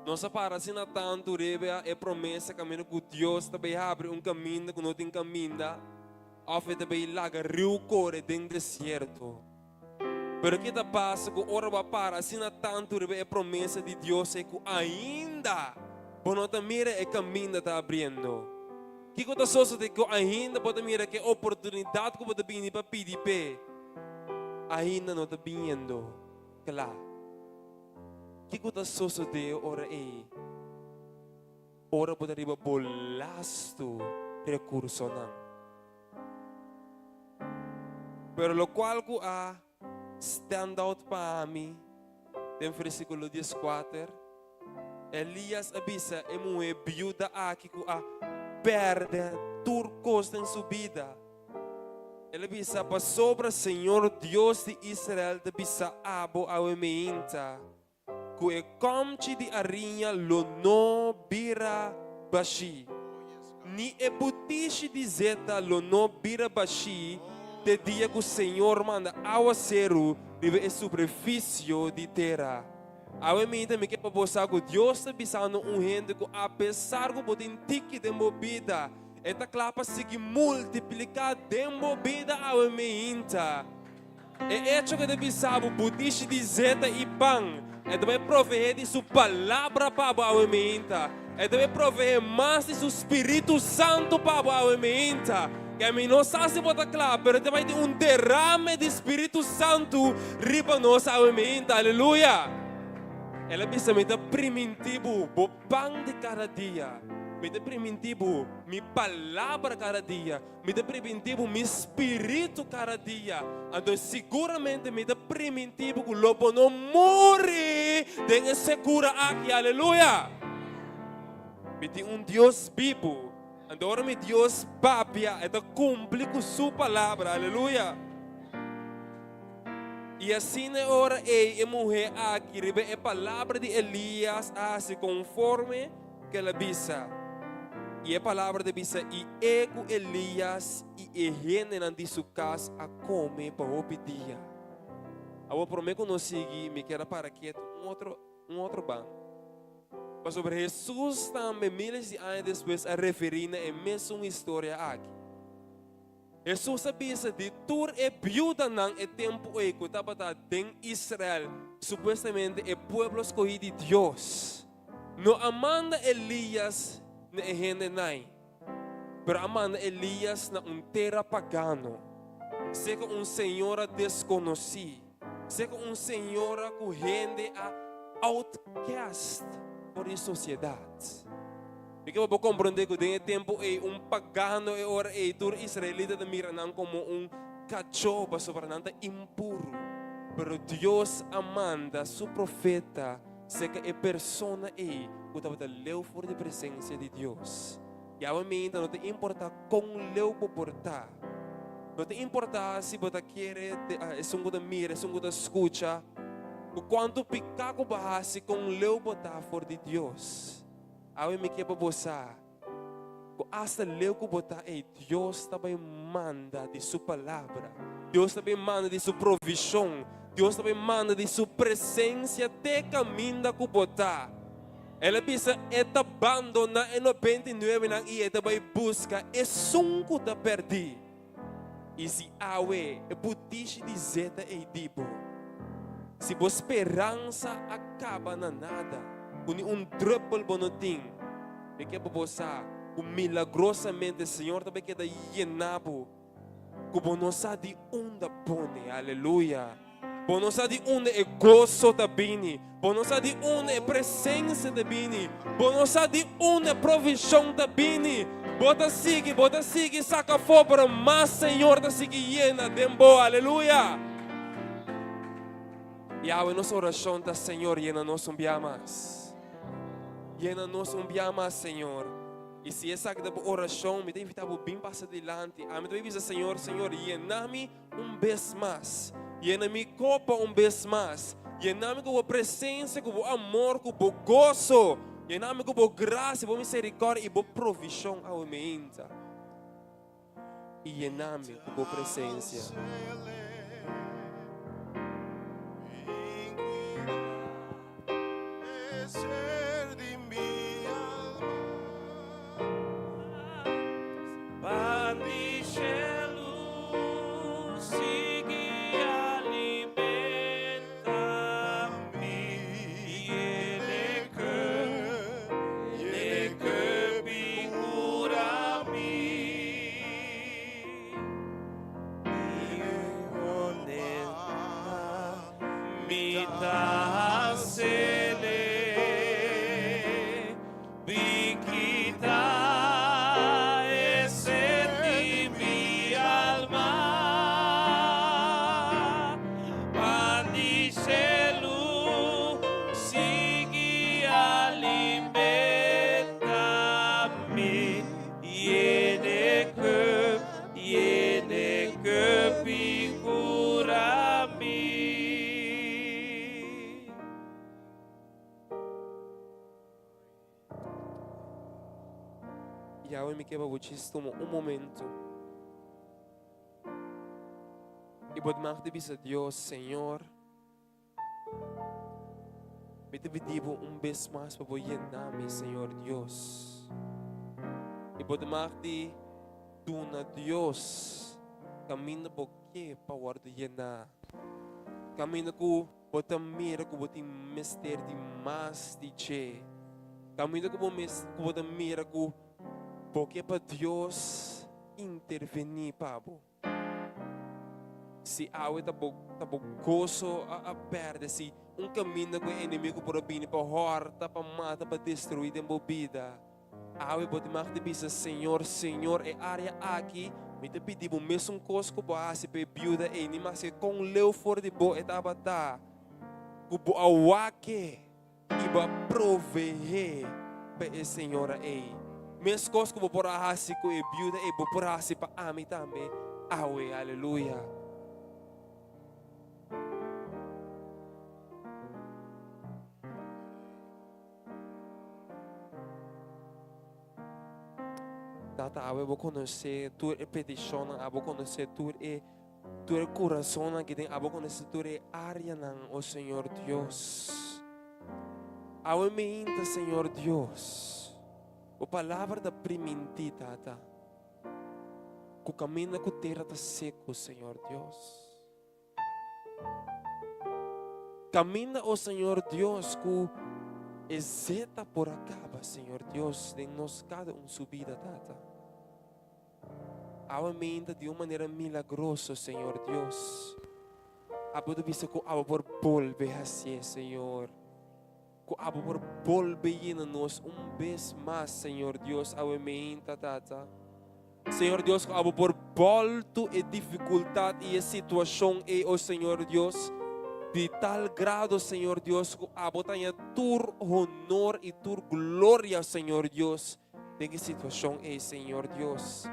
Nos a para asina tantu riba e promesa kaminda ku Dios ta bai habri un kaminda ku no tin kaminda òf e ta bai laga riu kore den desierto. Pero ke ta pasa ku ora bo a para asina tantu riba e promesa di Dios ei ku ainda bo no ta mira e kaminda ta abriendo? Kiko ta sosode ku ainda bo ta mira ku e oportunidat ku bo ta bini pa pidi p'e ainda no ta biniendo kla? Kiko ta sosode ora ei ora bo ta riba bo lastu rekursonan? Pero locual cu a stand out pa mi den versiculo dieskuater, Elias a bisa e muhe biuda aki cu a perde tur cos den su bida, el a bisa, Pasobra Señor Dios di Israel ta bisa abo awe meinta, Ku e kòmchi di ariña lo no bira bashí, ni e butishi di zeta lo no bira bashí te dia ku Señor manda awaseru riba e superfisio di tera. Awe minta mi ke pa bo sa ku Dios ta bisando un hende ku apesar ku bo tin tiki den bo bida, E ta kla pa sigui multipliká den bo bida awe minta. E echo ku e ta bisa bo butishi di zeta i pan, e ta bai proveé di su Palabra pa bo awe meinta. E ta bai proveé mas di su Spiritu Santu pa bo awe meinta. Ke mi no sa si bo ta kla, pero ta bai tin un derame di Spiritu Santu riba nos awe meinta. Aleluya! El a bisa, Mi ta primintí bo, bo pan di kada dia. Mi ta primintí bo mi Palabra kada dia. Mi ta primintí bo mi spiritu kada dia. Anto siguramente mi ta primintí bo ku lo bo no muri den e sekura aki. Aleluya! Mi tin un Dios bibu. Anto ora mi Dios papia, e ta kumpli ku su palabra. Aleluya! I asina e ora ei e muhé aki riba e palabra di Elías a hasi konforme ku el a bisa. I e palabra ta bisa, I e ku Elías i e hendenan di su kas a kome pa hopi dia. Awor promé ku nos sigui, mi kier a para ketu un otro un otro banda. Pasobra Hesus tambe miles di aña despues a referí na e mesun historia aki. Hesus a bisa di tur e biudanan e tempu ei ku tabata den Israel, supuestamente e pueblo skohí di Dios, no a manda Elias na e hendenan, pero a manda Elias na un tera pagano, serka un señora deskonosí, serka un señora ku hende a outcast for di sosiedat. Mi ke pa bo komprondé ku den e tempu ei un pagano e ora ei tur israelita ta mira nan komo un kachó pasobra nan ta impuru. Pero Dios a manda su profeta serka e persona ei ku tabata leu for di presensia di Dios. I awe meinta no ta importá kon leu bo por ta. No ta importá si bo ta kere esun ku ta mira, esun ku ta skucha, ku kuantu piká ku bo hasi kon leu bo ta for di Dios. Awe mi ke pa bo sa ku asta leu ku bo ta ei, Dios ta bai manda di su palabra, Dios ta bai manda di su provishon, Dios ta bai manda di su presensia te kaminda ku bo ta. El a bisa e ta bandoná e nobenta i nuebenan i e ta bai buska esun ku ta pèrdí. I si awe e butishi di zeta ei di bo, si bo speransa a kaba na nada, ku ni un drùpel bo no tin, mi ke pa bo sa ku milagrosamente Señor ta bai keda yena bo ku bo no sa di unda pone. Aleluya! Bo no sa di unda e goso ta bini. Bo no sa di unda e presencia ta bini. Bo no sa di unda e provision ta bini. Bo ta sigui, bo ta sigui saca afó, pero mas Señor ta sigui yena den bo. Aleluya! I awe nos oracion ta, Señor, yena nos un bia mas. Yena nos un bia mas, Señor. I si esaki ta bo oracion, mi ta invita bo bin pasa dilanti. Ami ta bin bisa Señor, Señor, yena mi Un bes mas. Yena mi kopa un bes mas. Yena mi ku bo presensia, ku bo amor, ku bo goso. Yena mi ku bo grasia, bo miserikòrdia i bo provishon awe meinta. I yena mi ku bo presensia. Yahweh mi ke pa bo djis tuma un momento i bo mag di bisa Dios, Señor, mi ta pidi bo un bes mas pa bo yena mi, Señor Dios. I bo ta mag di duna Dios kaminda bo ke pa wòrdu yená, kaminda ku Bo ta mira ku bo tin mester di mas di dje. Kaminda ku bo mes ku bo ta mira ku bo ke pa Dios intervení pa bo. Si awe ta bo ta bo goso a a pèrdè, si un kaminda ku e enemigu por a bini pa hòrta, pa mata, pa destruí den bo bida. Awe bo tin mag di bisa, Señor, Señor, e área aki, mi ta pidi bo mesun kos ku bo a hasi pa e biuda ei, ni maske kon leu for di bo e tabata, ku bo a wak-e i bo a proveé. pa e señora ei. Meskos ku bo por a hasi ku e biuda ei, bo por hasi pa ami tambe awe. Aleluya. Tata, awe bo konosé tur e petishonnan, abo konosé tur e tur e kurasonnan ki den, abo konosé tur e áreanan, o Señor Dios. Awe meinta, Señor Dios, bo palabra ta primintí, Tata, ku kaminda ku tera ta seku, Señor Dios. Caminda, oh Señor Dios, cu e zeta por a caba, Señor Dios, den nos cada un su bida, Tata. Awe meinta di un manera milagroso, Señor Dios. Abo ta bisa cu abo por bolbe hacié, Señor. Cu abo por bolbe yena nos un bes mas, Señor Dios, awe meinta, Tata. Señor Dios, ku abo por bòltu e difikultat i e situashon ei, o Señor Dios, di tal grado, Señor Dios, ku abo ta haña tur honor i tur gloria, Señor Dios, den e situashon ei, Señor Dios.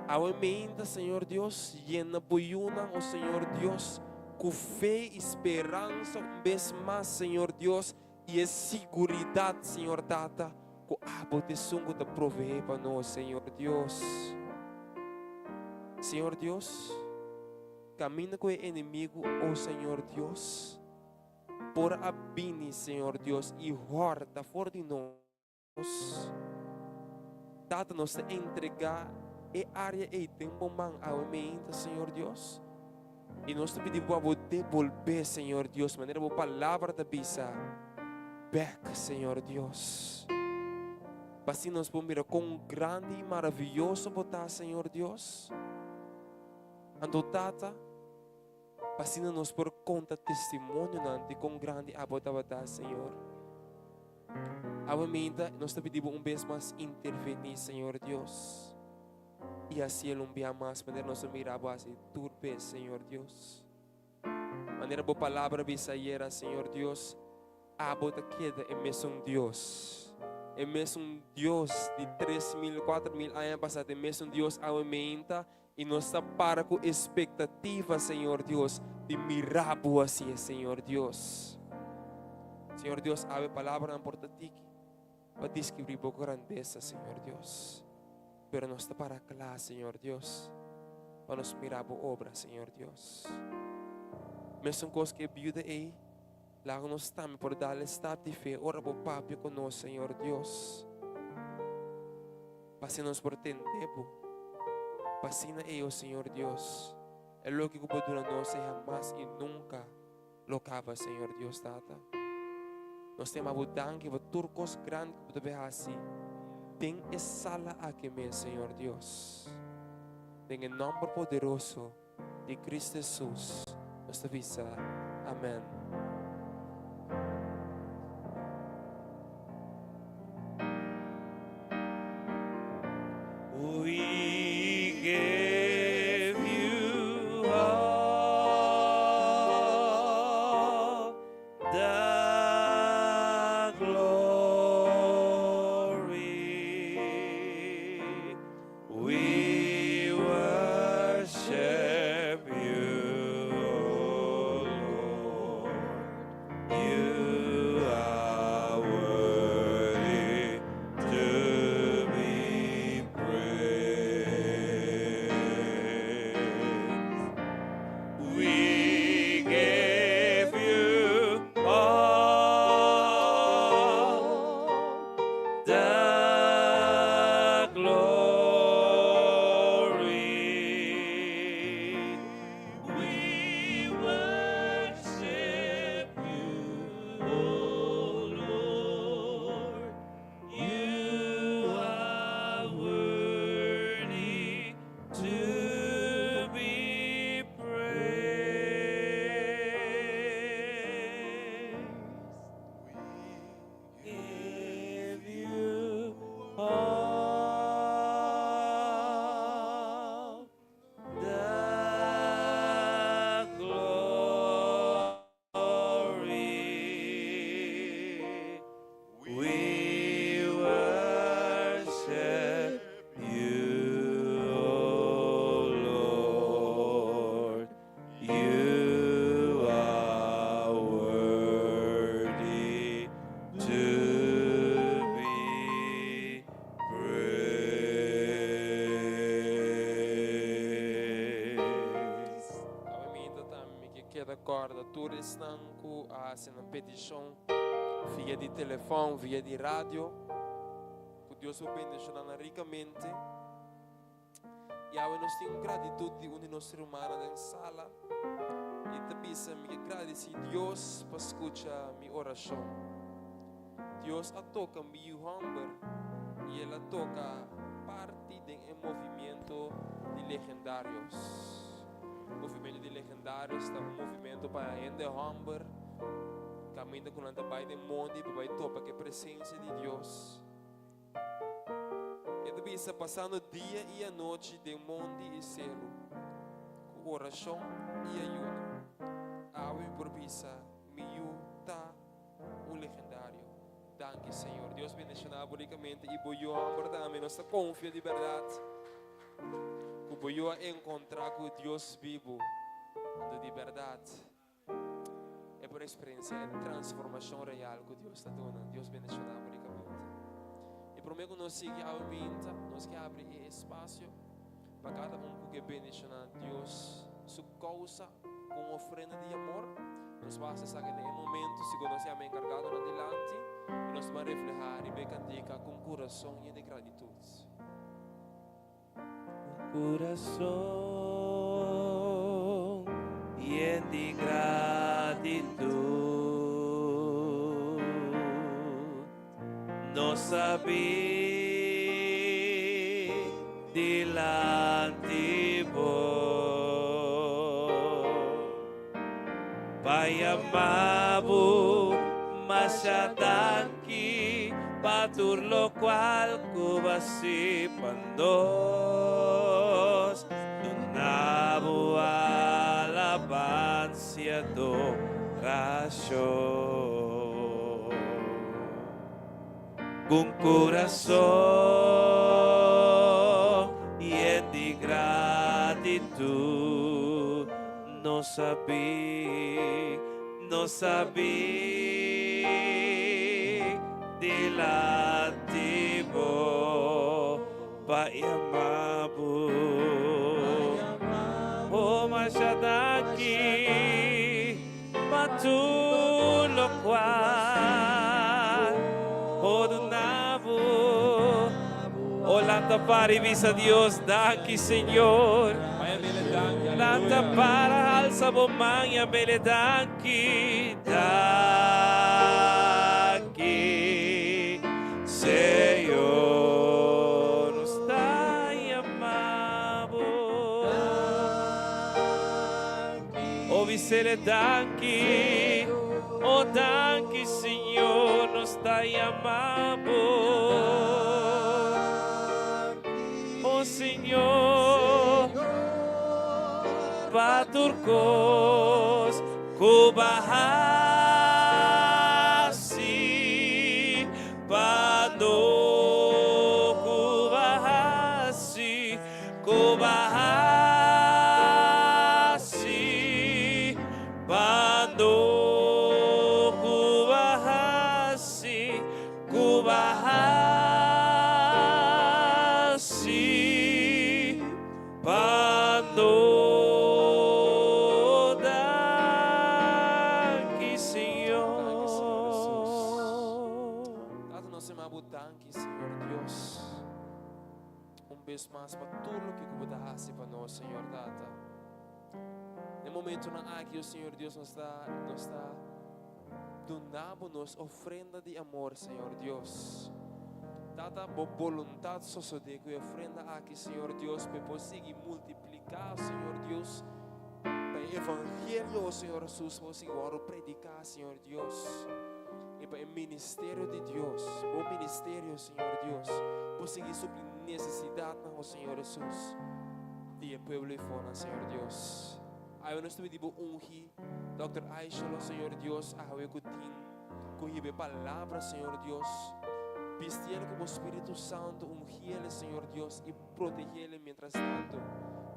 Awe meinta, Señor Dios, yena bo yunan, o Señor Dios, ku fe i speransa un bes mas, Señor Dios, I e siguridat, Señor Tata, ku abo ta esun ku ta proveé pa nos, Señor Dios. Señor Dios, kaminda ku e enemigu, o Señor Dios, por a bini, Señor Dios, i hòrta for di nos. Tata, nos ta entregá e área ei den bo man awe meinta, Señor Dios. I nos ta pidi bo abo debolbé, Señor Dios, manera bo palabra ta bisa, bèk, Señor Dios. Pa asina nos por mira kon grandi i maravioso bo ta, Señor Dios. Anto, Tata, Pa asina nos por konta testimonionan di kon grandi abo tabata, Señor. Awe meinta nos ta pidi bo un bes mas intervení, Señor Dios. I hasiel un bia mas manera nos a mira bo hasi tur bes, Señor Dios. Manera bo palabra bisa ayera, Señor Dios, Abo ta keda e mesun Dios. E mesun Dios di 3000, 4000 aña pasá ta e mesun Dios awe meinta I nos ta para ku espektativa, Señor Dios, di mira Bo hasié, Señor Dios. Señor Dios, awe palabranan por ta tiki pa deskribí Bo grandesa, Señor Dios. Pero nos ta para kla, Señor Dios, pa nos mira Bo obra, Señor Dios. Mesun kos ku e biuda ei, laga nos tambe por dal e stap di fe ora Bo papia ku nos, Señor Dios. Pa asina nos por tende Bo. Pa asina ei, o Señor Dios, e loke ku Bo duna nos ei hamas i nunka lo kaba, Señor Dios Tata. Nos ta yama Bo danki pa tur kos grandi ku Bo ta bay hasi den e sala aki mes, Señor Dios. Den e nòmber poderoso di Cristo Jesus nos ta bisa amen. We give you all the glory. We worship you, O Lord. You are worthy to be praised. We give you all the glory. We worship you, O Lord. You are worthy to be praised. Give you esnan ku a hasi nan petishon via di telefòn, via di radio. Ku Dios por bendishoná nan rikamente. I awe nos tin un gratitut di un di nos rumannan den sala. E ta bisa, Mi ke gradisí Dios pa skucha mi orashon. Dios a toka mi yu hòmber i el a toka parti den e movimiento di Legendarios. Movimiento di Legendarios ta un movimiento pa hende hòmber kaminda ku nan ta bai den mondi pa bai topa ku e presensia di Dios. E ta bisa, Pasando dia i anochi den mondi i seru, ku orashon i ayuno. Awe mi por bisa, Mi yu ta un legendario. Danki, Señor. Dios bendishoná bo rikamente i bo yu hòmber tambe. Nos ta konfia di bèrdat ku bo yu a enkontrá ku Dios bibu. Anto di bèrdat E por experiencia e transformacion real cu Dios ta duna. Dios bendiciona bo ricamente. Y prome cu nos sigui awe minta, nos ke abri e espacio pa cada un cu ke bendiciona Dios su causa cu un ofrenda di amor. Nos por haci esaki na e momento si cu nos yama e encargadonan dilanti y nos ta refleha riba e cantica cu un curason yen di gratitud. Un kurason yen di gratitut Nos a bin dilanti bo Pa yama bo masha danki pa tur lokual ku bo a hasi pa nos. Duna bo alabansa i adorashon. Ku un kurason yen di gratitut nos a bin, nos a bin dilanti bo pa yama bo. Oh, masha danki pa tur lokual bo duna bo. Oh, lanta para i bisa Dios, danki Señor. Lanta para, alsa bo man i amele danki, danki Señor. Nos ta yama bo. O bisele danki, o danki Señor, nos ta yama bo. O Señor, pa tur kos ku bo a hasi pa nos, ku bo a hasi. Ku bo a hasi pa nos, ku bo a hasi, ku bo a hasi pa nos. Danki Señor. Danki Señor Jesus. Tata nos yama bo danki Señor Dios. Un bes mas pa tur loke ku bo ta hasi pa nos, Señor Tata. Den momentonan aki, o Señor Dios, nos ta, nos ta duna bo nos ofrenda di amor, Señor Dios. Tata, bo boluntat sosodé ku e ofrenda aki, Señor Dios, pa e por sigui multipliká, Señor Dios, pa e evangelio, o Señor Jesus, por sigui wòrdu prediká, Señor Dios. I pa e ministerio di Dios, bo ministerio, Señor Dios, por sigui supli nesesidatnan, o Señor Jesus, di e pueblo i fonan, Señor Dios. Awe nos ta pidi bo ungi Dòkter Aishelo, Señor Dios, awe ku tin ku hiba e palabra, Señor Dios. Bistiel ku bo Spiritu Santu, ungiel, Señor Dios, i Protege'le mientras tanto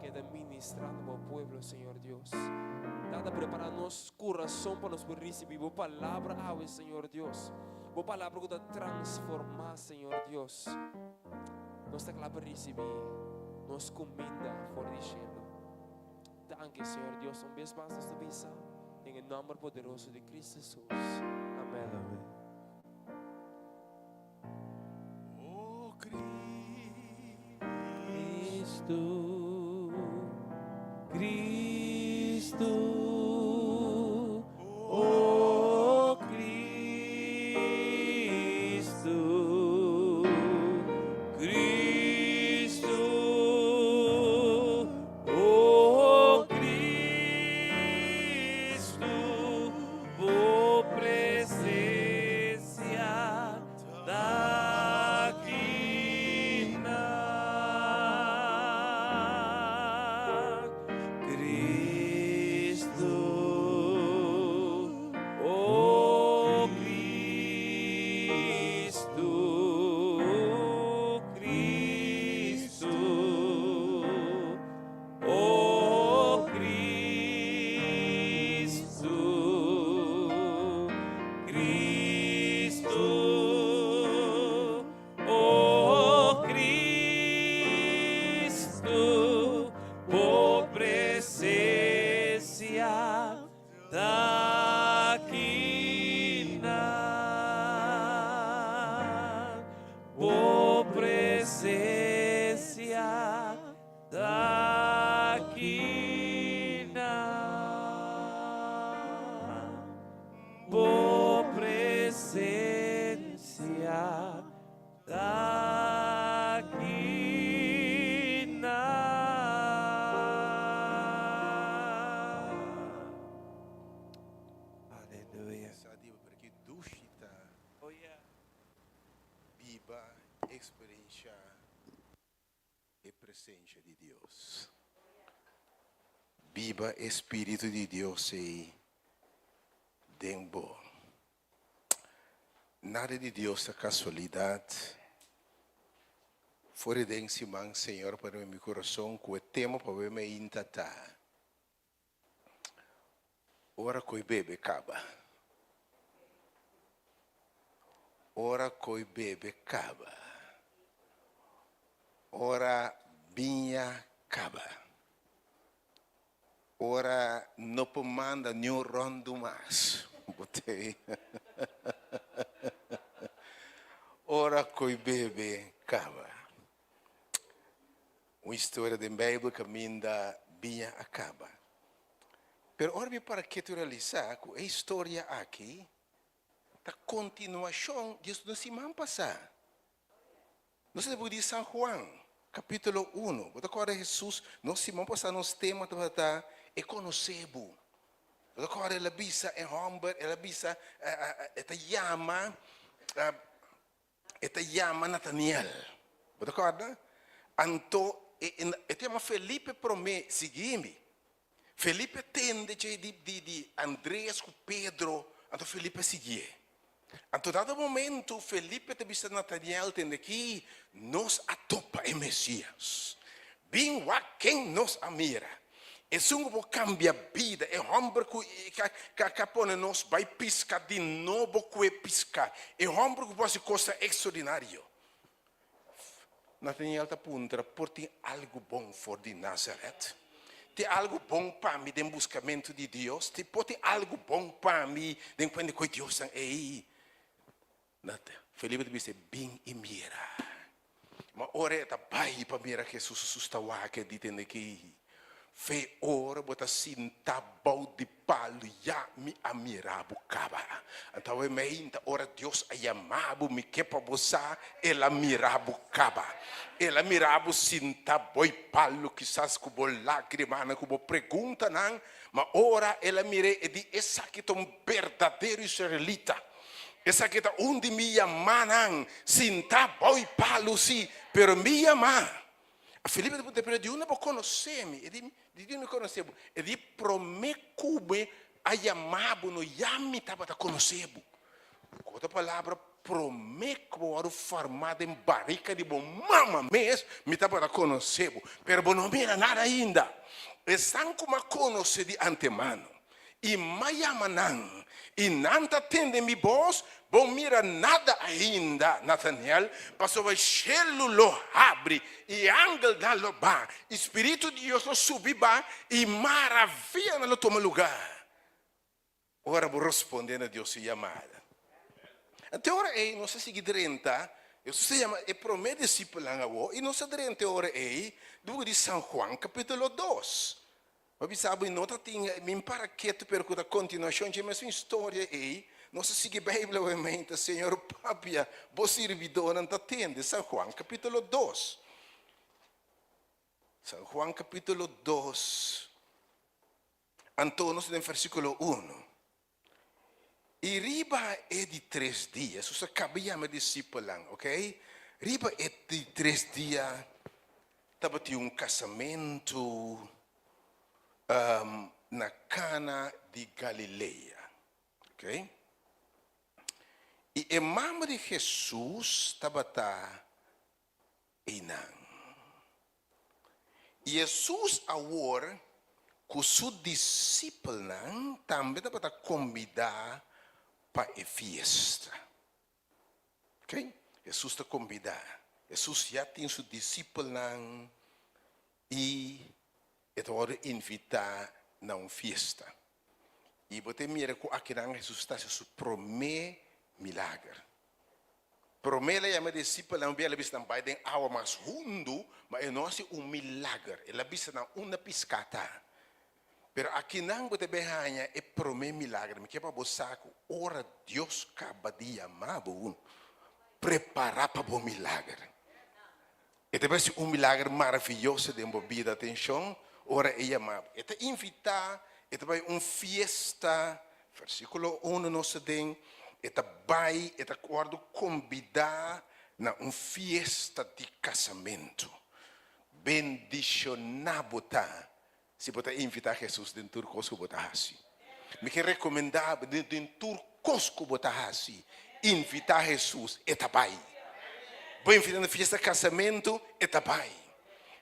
ke ta ministrando bo pueblo, Señor Dios. Tata, prepara nos curason pa nos por ricibi bo palabra awe, Señor Dios. Bo palabra cu ta transforma, Señor Dios. Nos ta cla pa ricibi nos cuminda for di cielo. Danki, Señor Dios. Un bes mas nos ta bisa. Den e nòmber poderoso di Cristo Jesus. Amen. Amen. Oh Cristo, Cristo, oh Cristo, Cristo, oh Cristo, bo presencia ta aki nan. Cristo, oh Cristo, Cristo, oh Cristo, Cristo, oh Cristo, bo presencia ta aki nan. Bo presencia ta aki nan. Bo presencia ta aki nan. Aleluya. Sa di bo, pero ki dushi ta Oh yeah. biba, eksperenshá e presensha di Dios. Biba e Spiritu di Dios ei den bo. Nada di Dios ta kasualidat. For di den siman Señor a pone mi kurason ku e tema pa bo meinta ta, Ora ku e bebe kaba. Ora ku e bebe kaba. Ora biña kaba. Ora no por manda niun ròndu mas. Botei. Ora ku e bebe kaba. Un historia den Bijbel kaminda biña a kaba. Pero ora mi para ketu realisá ku e historia aki ta kontinuashon di esun siman pasá. Nos ta buki di San Juan, kapítulo uno. Bo ta kòrda Hesus, nos siman pasá nos tema tabata E konosé bo. Bo ta kòrda el a bisa e hòmber, el a bisa, e ta yama, e ta yama Nataniel. Bo ta kòrda? Anto e e ta yama Felipe promé, Sigui mi. Felipe tende dje di di di Andreas ku Pedro, anto Felipe a siguié. Anto dado momento Felipe ta bisa Nataniel, Tende aki, nos a topa e Mesias. Bin wak ken nos a mira. Esun ku por kambia bida, e hòmber ku ka pone nos bai piska di nobo ku e piska, e hòmber ku por hasi kosnan ekstraordinario. Nataniel ta puntra, Por tin algu bon for di Nazaret? Tin algu bon pa mi den buskamentu di Dios? Por tin algu bon pa mi den kuenta ku e Diosnan ei? Felipe ta bisa, Bin i mira. Ma ora e ta bai pa mira Hesus, Hesus ta wak e di tende ki, Fe ora bo ta sinta bou di palu ya mi a mira bo kaba. Anto awe meinta ora Dios a yama bo, mi ke pa bo sa, El a mira bo kaba. El a mira bo sinta bou palu, kisas ku bo lagrimanan, ku bo preguntanan, ma ora El a mir'é, e di, Esaki ta un berdadero israelita. Esaki ta un di mi yamanan, sintá bou e palu, sí, pero mi yamá. Felipe ta puntra, Pero di unda bo konosé mi? E di, Di unda mi konosé bo? E di, Promé ku mi a yamá bo no ya mi tabata konosé bo. Ku otro palabra, promé ku bo wòrdu formá den barika di bo mama mes, mi tabata konosé bo. Pero bo no mira nada ainda. Esnan ku mi a konosé di antemano, I m'a yama nan, i nan ta tende mi bos, Bo mira nada ainda, Nathaniel, pasobra shelu lo habri, i angelnan lo ba, i Spiritu di Dios lo subi ba, i maravianan lo tuma lugá. Ora bo responde na Dios su yamada. Anto e ora ei nos a sigui drenta, Hesus a yama e promé disipelnan awor, i nos a drenta e ora ei di buki di San Juan kapítulo dos. Bo a bisa bo i no ta tin min para ketu pero ku ta kontinuashon dje mesun historia ei. Nos a sigui Beibel awe meinta, Señor papia, bo sirbidónan ta tende. San Juan kapítulo dos. San Juan kapítulo dos. Anto nos ta den versíkulo uno. I riba e di tres dia, Hesus a kaba yama e disipelnan, ok? Riba e di tres dia tabatin un kasamentu na Kana di Galilea, ok? I e mama di Hesus tabata einan. Hesus awor ku su disipelnan tambe tabata kombidá pa e fiesta. Ok, Hesus ta kombidá. Hesus ya tin su disipelnan i e ta wòrdu invitá na un fiesta. I bo ta mira ku akinan Hesus ta hasi su promé milager. Promé el a yama e disipelnan un bia el a bisa nan bai den awa mas hundu, ma e no hasi un milager. El a bisa nan unda piská ta. Pero akinan bo ta bai haña e promé milager. Mi ke pa bo sa ku ora Dios kaba di yama bo, prepará pa bo milager. E ta bai hasi un milager maravioso den bo bida. Atenshon, ora e yama bo. E ta invitá, e ta bai un fiesta. Versíkulo unu nos ta den, E ta bai, e ta wòrdu kombidá na un fiesta di kasamentu. Bendishoná bo ta si bo ta invitá Hesus den tur kos ku bo ta hasi. Mi ke rekomendá bo den tur kos ku bo ta hasi, invitá Hesus, e ta bai. Bo invit'é na fiesta kasamentu, e ta bai.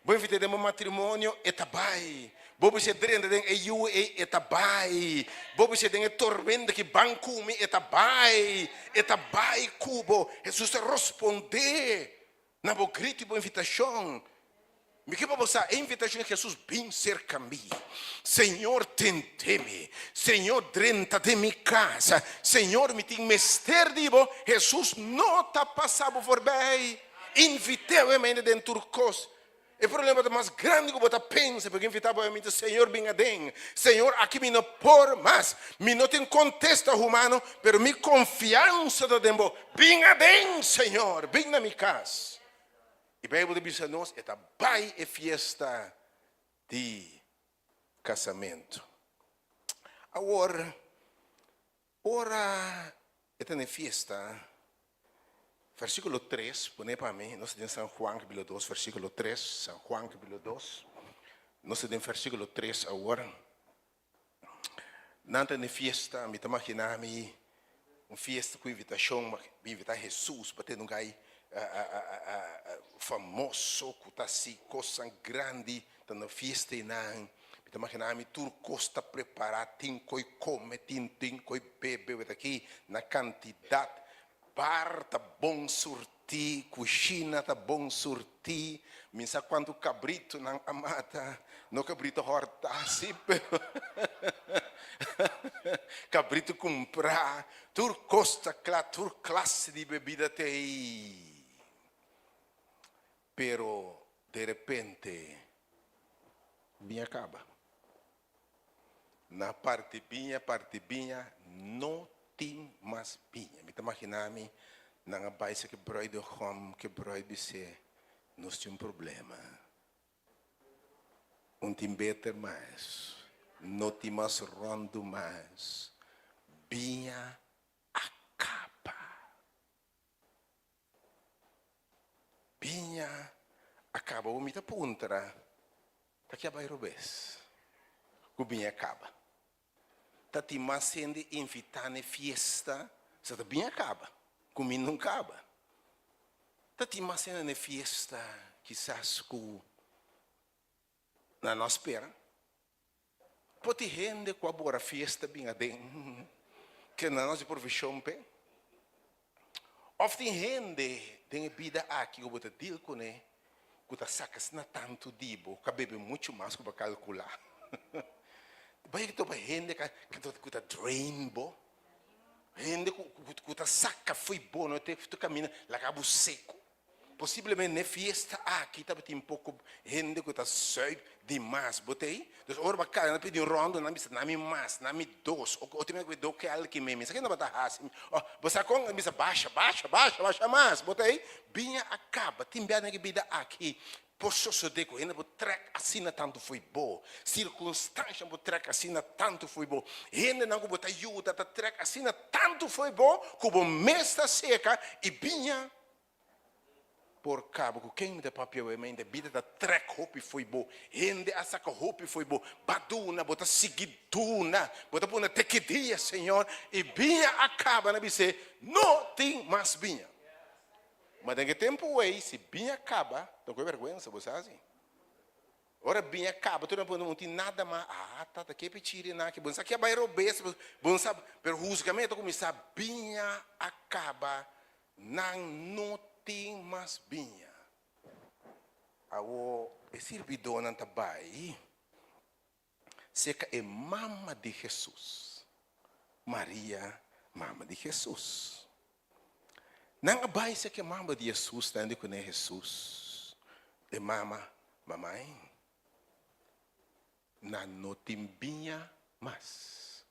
Bo invit'é den bo matrimonio, e ta bai. Bo bis'é drenta den e yu ei, e ta bai. Bo bis'é den e tormenta ki ban ku mi, e ta bai. E ta bai ku bo. Hesus ta rospondé na bo gritu i bo invitashon. Mi ke pa bo sa e invitashon di Hesus, Bin serka mi. Señor tende mi. Señor drenta den mi kas. Señor mi tin mester di bo. Hesus no ta pasa bo forbij. Invit'é obviamente den tur kos. E problema ta mas grandi ku bo ta pensa, porque invitá bo obviamente, Señor bin aden. Señor aki mi no por mas. Mi no tin kontesta humano, pero mi konfiansa ta den bo. Bin aden, Señor, bin na mi kas. E Bijbel ta bisa nos e ta bai e fiesta di kasamentu. Awor, ora e ta na e fiesta, versíkulo tres, pone pa mi, nos ta den San Juan kapítulo dos, versíkulo tres, San Juan kapítulo dos, nos ta den versíkulo tres awor. Nan ta na e fiesta, mi ta maginá mi un fiesta ku invitashon, mi invitá Hesus pa tene un gai famoso ku ta hasi kosnan grandi, ta na fiesta einan. Mi ta maginá mi tur kos ta prepará, tin koi kome, tin tin koi bebe, wet aki na kantidat. Bar ta bon surtí, kushina ta bon surtí. Mi sa kuantu kabritu nan a mata, no kabritu hòrtá sí, pero kabritu kumprá. Tur kos ta kla, tur klase di bebida t'ei. Pero derepente mi a kaba. Na parti biña, parti biña, no tin mas biña. Mi ta maginá mi nan a bai sa ke bruidegom, ke bruid bis'é, nos tin un problema. Un tin beter mas, no tin mas ròndu mas, biña a kaba. Biña a kaba bo mi ta puntra ta ke a bai robes ku biña a kaba ta tin mas hende invita na e fiesta sa ta biña a kaba ku mi no kaba ta tin mas hende na e fiesta kisas ku nan no a spera. Por tin hende ku a bora fiesta bin aden ke nan no hasi provishon p'e? Òf tin hende den e bida aki ku bo ta deal kuné ku ta saka asina tantu di bo ku a bebe muchu mas ku bo a kalkulá? Bai topa hende ku ta drain bo, hende ku ta saka fo'i bo, no te kaminda laga bo seku. Posiblemente n'e fiesta aki tabatin poko hende ku ta sùip dimas, bo ta ei? Dus ora bo a kaba nan a pidi un ròndu, nan a bisa nami mas, nami dos, otro mi a do kèlki mi, mi sa ke nan tabata hasi, bo sa kon? Nan bisa basha, basha, basha, basha mas, bo ta ei? Biña a kaba, tin bia den e bida aki Por sosodé ku hende por trèk asina tantu fo'i bo, sirkunstanshanan por trèk asina tantu fo'i bo, hendenan ku bo ta yuda ta trèk asina tantu fo'i bo ku bo mes ta seka i biña por kaba. Ku ken mi ta papia awe mainta? Bida ta trèk hopi fo'i bo, hende a saka hopi fo'i bo, ba duna, bo ta sigui duna, bo ta pone te ki dia, Señor? I biña a kaba, nan bis'é, No tin mas biña. Ma den e tempu ei, si biña kaba, ta ku e bèrgwensa, bo sa si. Ora biña kaba, tur nan puntra, No tin nada mas. Ah, tata, ke pichiri nan aki? Bo no sa ke a bai robes, bo no sa. Pero husgamentu a kuminsá, biña a kaba, nan no tin mas biña. Awor e sirbidónan ta bai serka e mama di Hesus, Maria, mama di Hesus. Nan a bai serka e mama di Hesus, nan di kuné, Hesus, e mama, Mamai, nan no tin biña mas.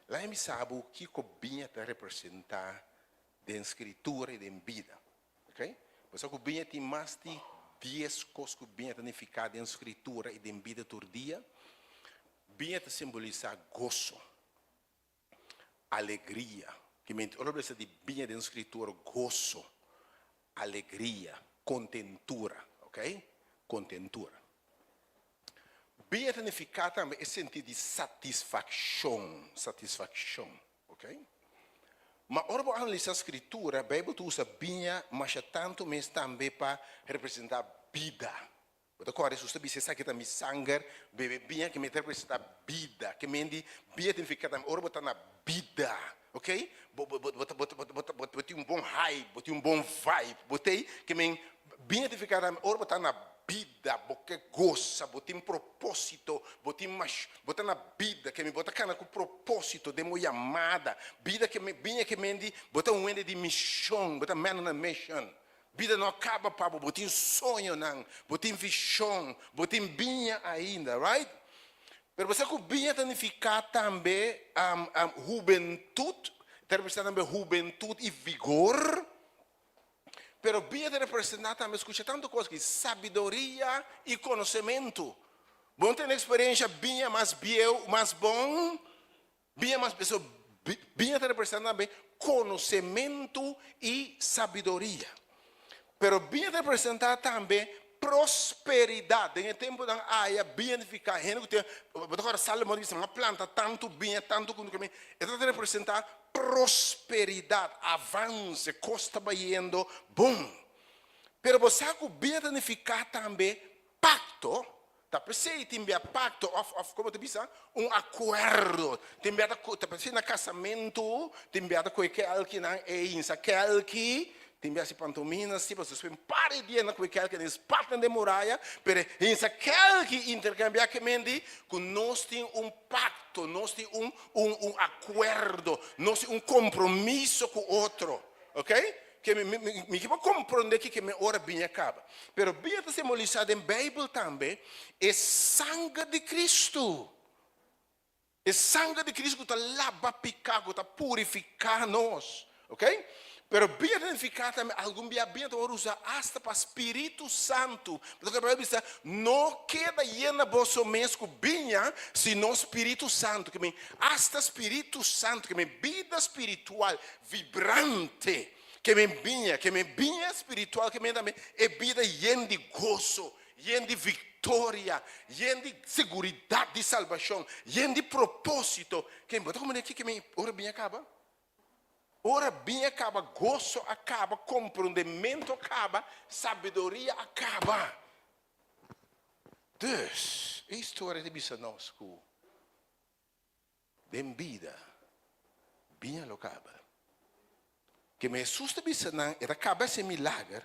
Laga mi sa bo kiko biña ta representá den Skritura i den bida. Ok? Bo sa ku biña tin mas di dies kos ku biña ta nifiká den Skritura i den bida tur dia. Biña ta simbolisá goso, alegria. Ki menti ora bo lesa di biña den Skritura, goso, alegria, kontentura. Ok? Kontentura. Biña ta nifiká tambe e sentido di satisfakshon, satisfakshon. Ok. Ma ora bo analisá Skritura, Beibel ta usa biña masha tantu mes tambe pa representá bida. Bo ta kòrda Hesus ta bisa, Esaki ta mi sanger, bebe biña ke mi ta representá bida. Ke men di biña ta nifiká tambe ora bo ta na bida. Ok. Bo bo bo ta bo ta bo ta bo tin un bon hype, bo tin un bon vibe. Bo t'ei ke men biña ta nifiká tambe ora bo ta na bida, bo ke gosa, bo tin propósito, bo tin mash. Bo ta na bida ke mi bo ta kana ku propósito den bo yamada. Bida ke mi biña ke mendi bo ta un hende di mishon, bo ta man on a mission. Bida no a kaba pa bo, bo tin soñonan, bo tin vishon, bo tin biña ainda, right? Pero bo sa ku biña ta nifiká tambe hubentut, ta representá tambe hubentut i vigor. Pero biña ta representá tambe, skucha tantu kos aki, sabiduria i konosementu. Bo no tene eksperensha biña mas bieu, mas bon, biña mas bieu. So, biña ta representá tambe konosementu i sabiduria. Pero biña ta representá tambe prosperidat. Den e tempunan aya, biña nifiká hende ku tin, bo ta kòrda Salomon ta bisa, mi a planta tantu biña, tantu ku mi, e ta representá prosperidat, avanse, kos ta bayendo bon. Pero bo sa ku biña ta nifiká tambe pakto, ta p'esei tin bia pakto òf òf komo ta bisa un akuerdo, tin bia ta ta p'esei na kasamentu tin bia ta kohe kèlkinan ei hinsa kèlki, tin bia hasi pantomina si pasobra despues un par di dia nan kohe kèlki nan spat nan den muraya, pero hinsa kèlki interkambiá ke men di ku nos tin un pakto, nos tin un un un akuerdo, nos tin un kompromiso ku otro, ok. Ke mi mi mi ke por komprondé kiko mi ora biña kaba. Pero biña ta simbolisá den Beibel tambe e sanger di Kristu. E sanger di Kristu ku ta laba piká, ku ta purifiká nos. Ok? Pero biña ta nifiká tambe algun bia biña ta wòrdu usá asta pa Spiritu Santu. Pasobra e Beibel bisa, No keda yena boso mes ku biña, sino Spiritu Santu. Ke men asta Spiritu Santu, ke men bida spiritual vibrante, ke men biña, ke men biña spiritual, ke men tambe e bida yen di goso, yen di viktoria, yen di seguridat di salbashon, yen di propósito. Ke bo ta komprende ke men ora biña kaba? Ora biña kaba, goso a kaba, komprondementu a kaba, sabiduria a kaba. Dus, e historia ta bisa nos ku den bida, biña lo kaba. Keme Hesus ta bisa nan, e ta kaba hasi e milager,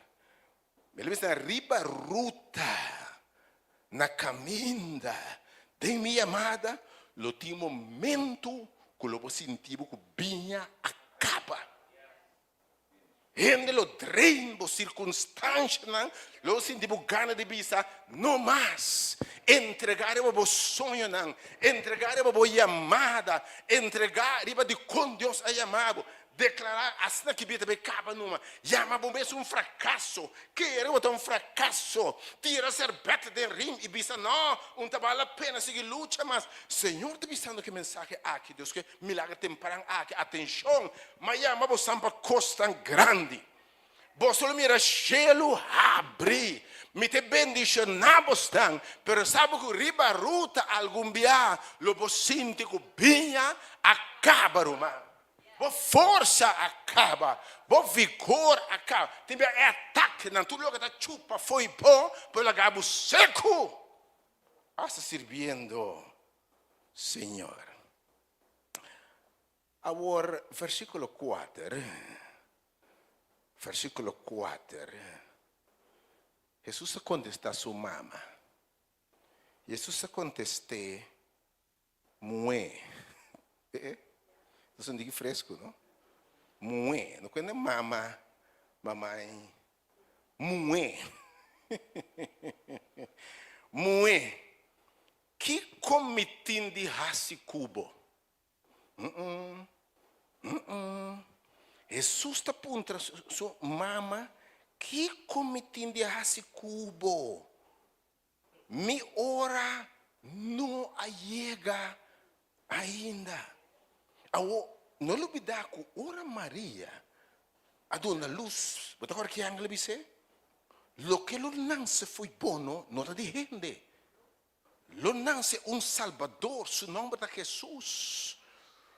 el a bisa nan, riba ruta, na kaminda, den mi yamada, Lo tin momento ku lo bo sinti bo ku biña a kaba. Hende lo drain bo sirkunstanshanan, lo bo sinti bo gana di bisa, No mas! Entregá riba bo soñonan, entregá riba bo yamada, entregá riba dikon Dios a yama bo. Deklará asina ki bida ta bai kaba numa. Yama bo mes un frakaso. Kere bo ta un frakaso. Tira serbèt den rim i bisa, No, un ta bal la pena sigui lucha mas. Señor ta bisando ku e mensahe aki, Dios ke milager tempran aki. Atenshon! Ma yama bosan pa kosnan grandi. Boso lo mira shelu habri. Mi ta bendishoná bosnan, pero sa bo ku riba ruta algun bia lo bo sinti ku biña a kaba, ruman. Bo forsa a kaba, bo vigor a kaba. Tin bia e atakenan, tur loke ta chupa fo'i bo, por laga bo seku. Asta sirbiendo Señor. Awor, versíkulo kuater, versíkulo kuater, Hesus a kontestá su mama. Hesus a kontest'é, Muhé. Eh, ta un diki fresku, no? Muhé. No kuende mama, mamai. Muhé. Muhé, kiko mi tin di hasi ku bo? Mm-mm. Mm-mm. Hesus ta puntra su mama, Kiko mi tin di hasi ku bo? Mi ora no a yega ainda. Awor, no lubidá ku ora Maria a duna lus, bo ta kòrda ki angel a bis'é? Loke lo nanse fo'i bo no, no ta di hende. Lo nanse un Salbador, su nòmber ta Hesus.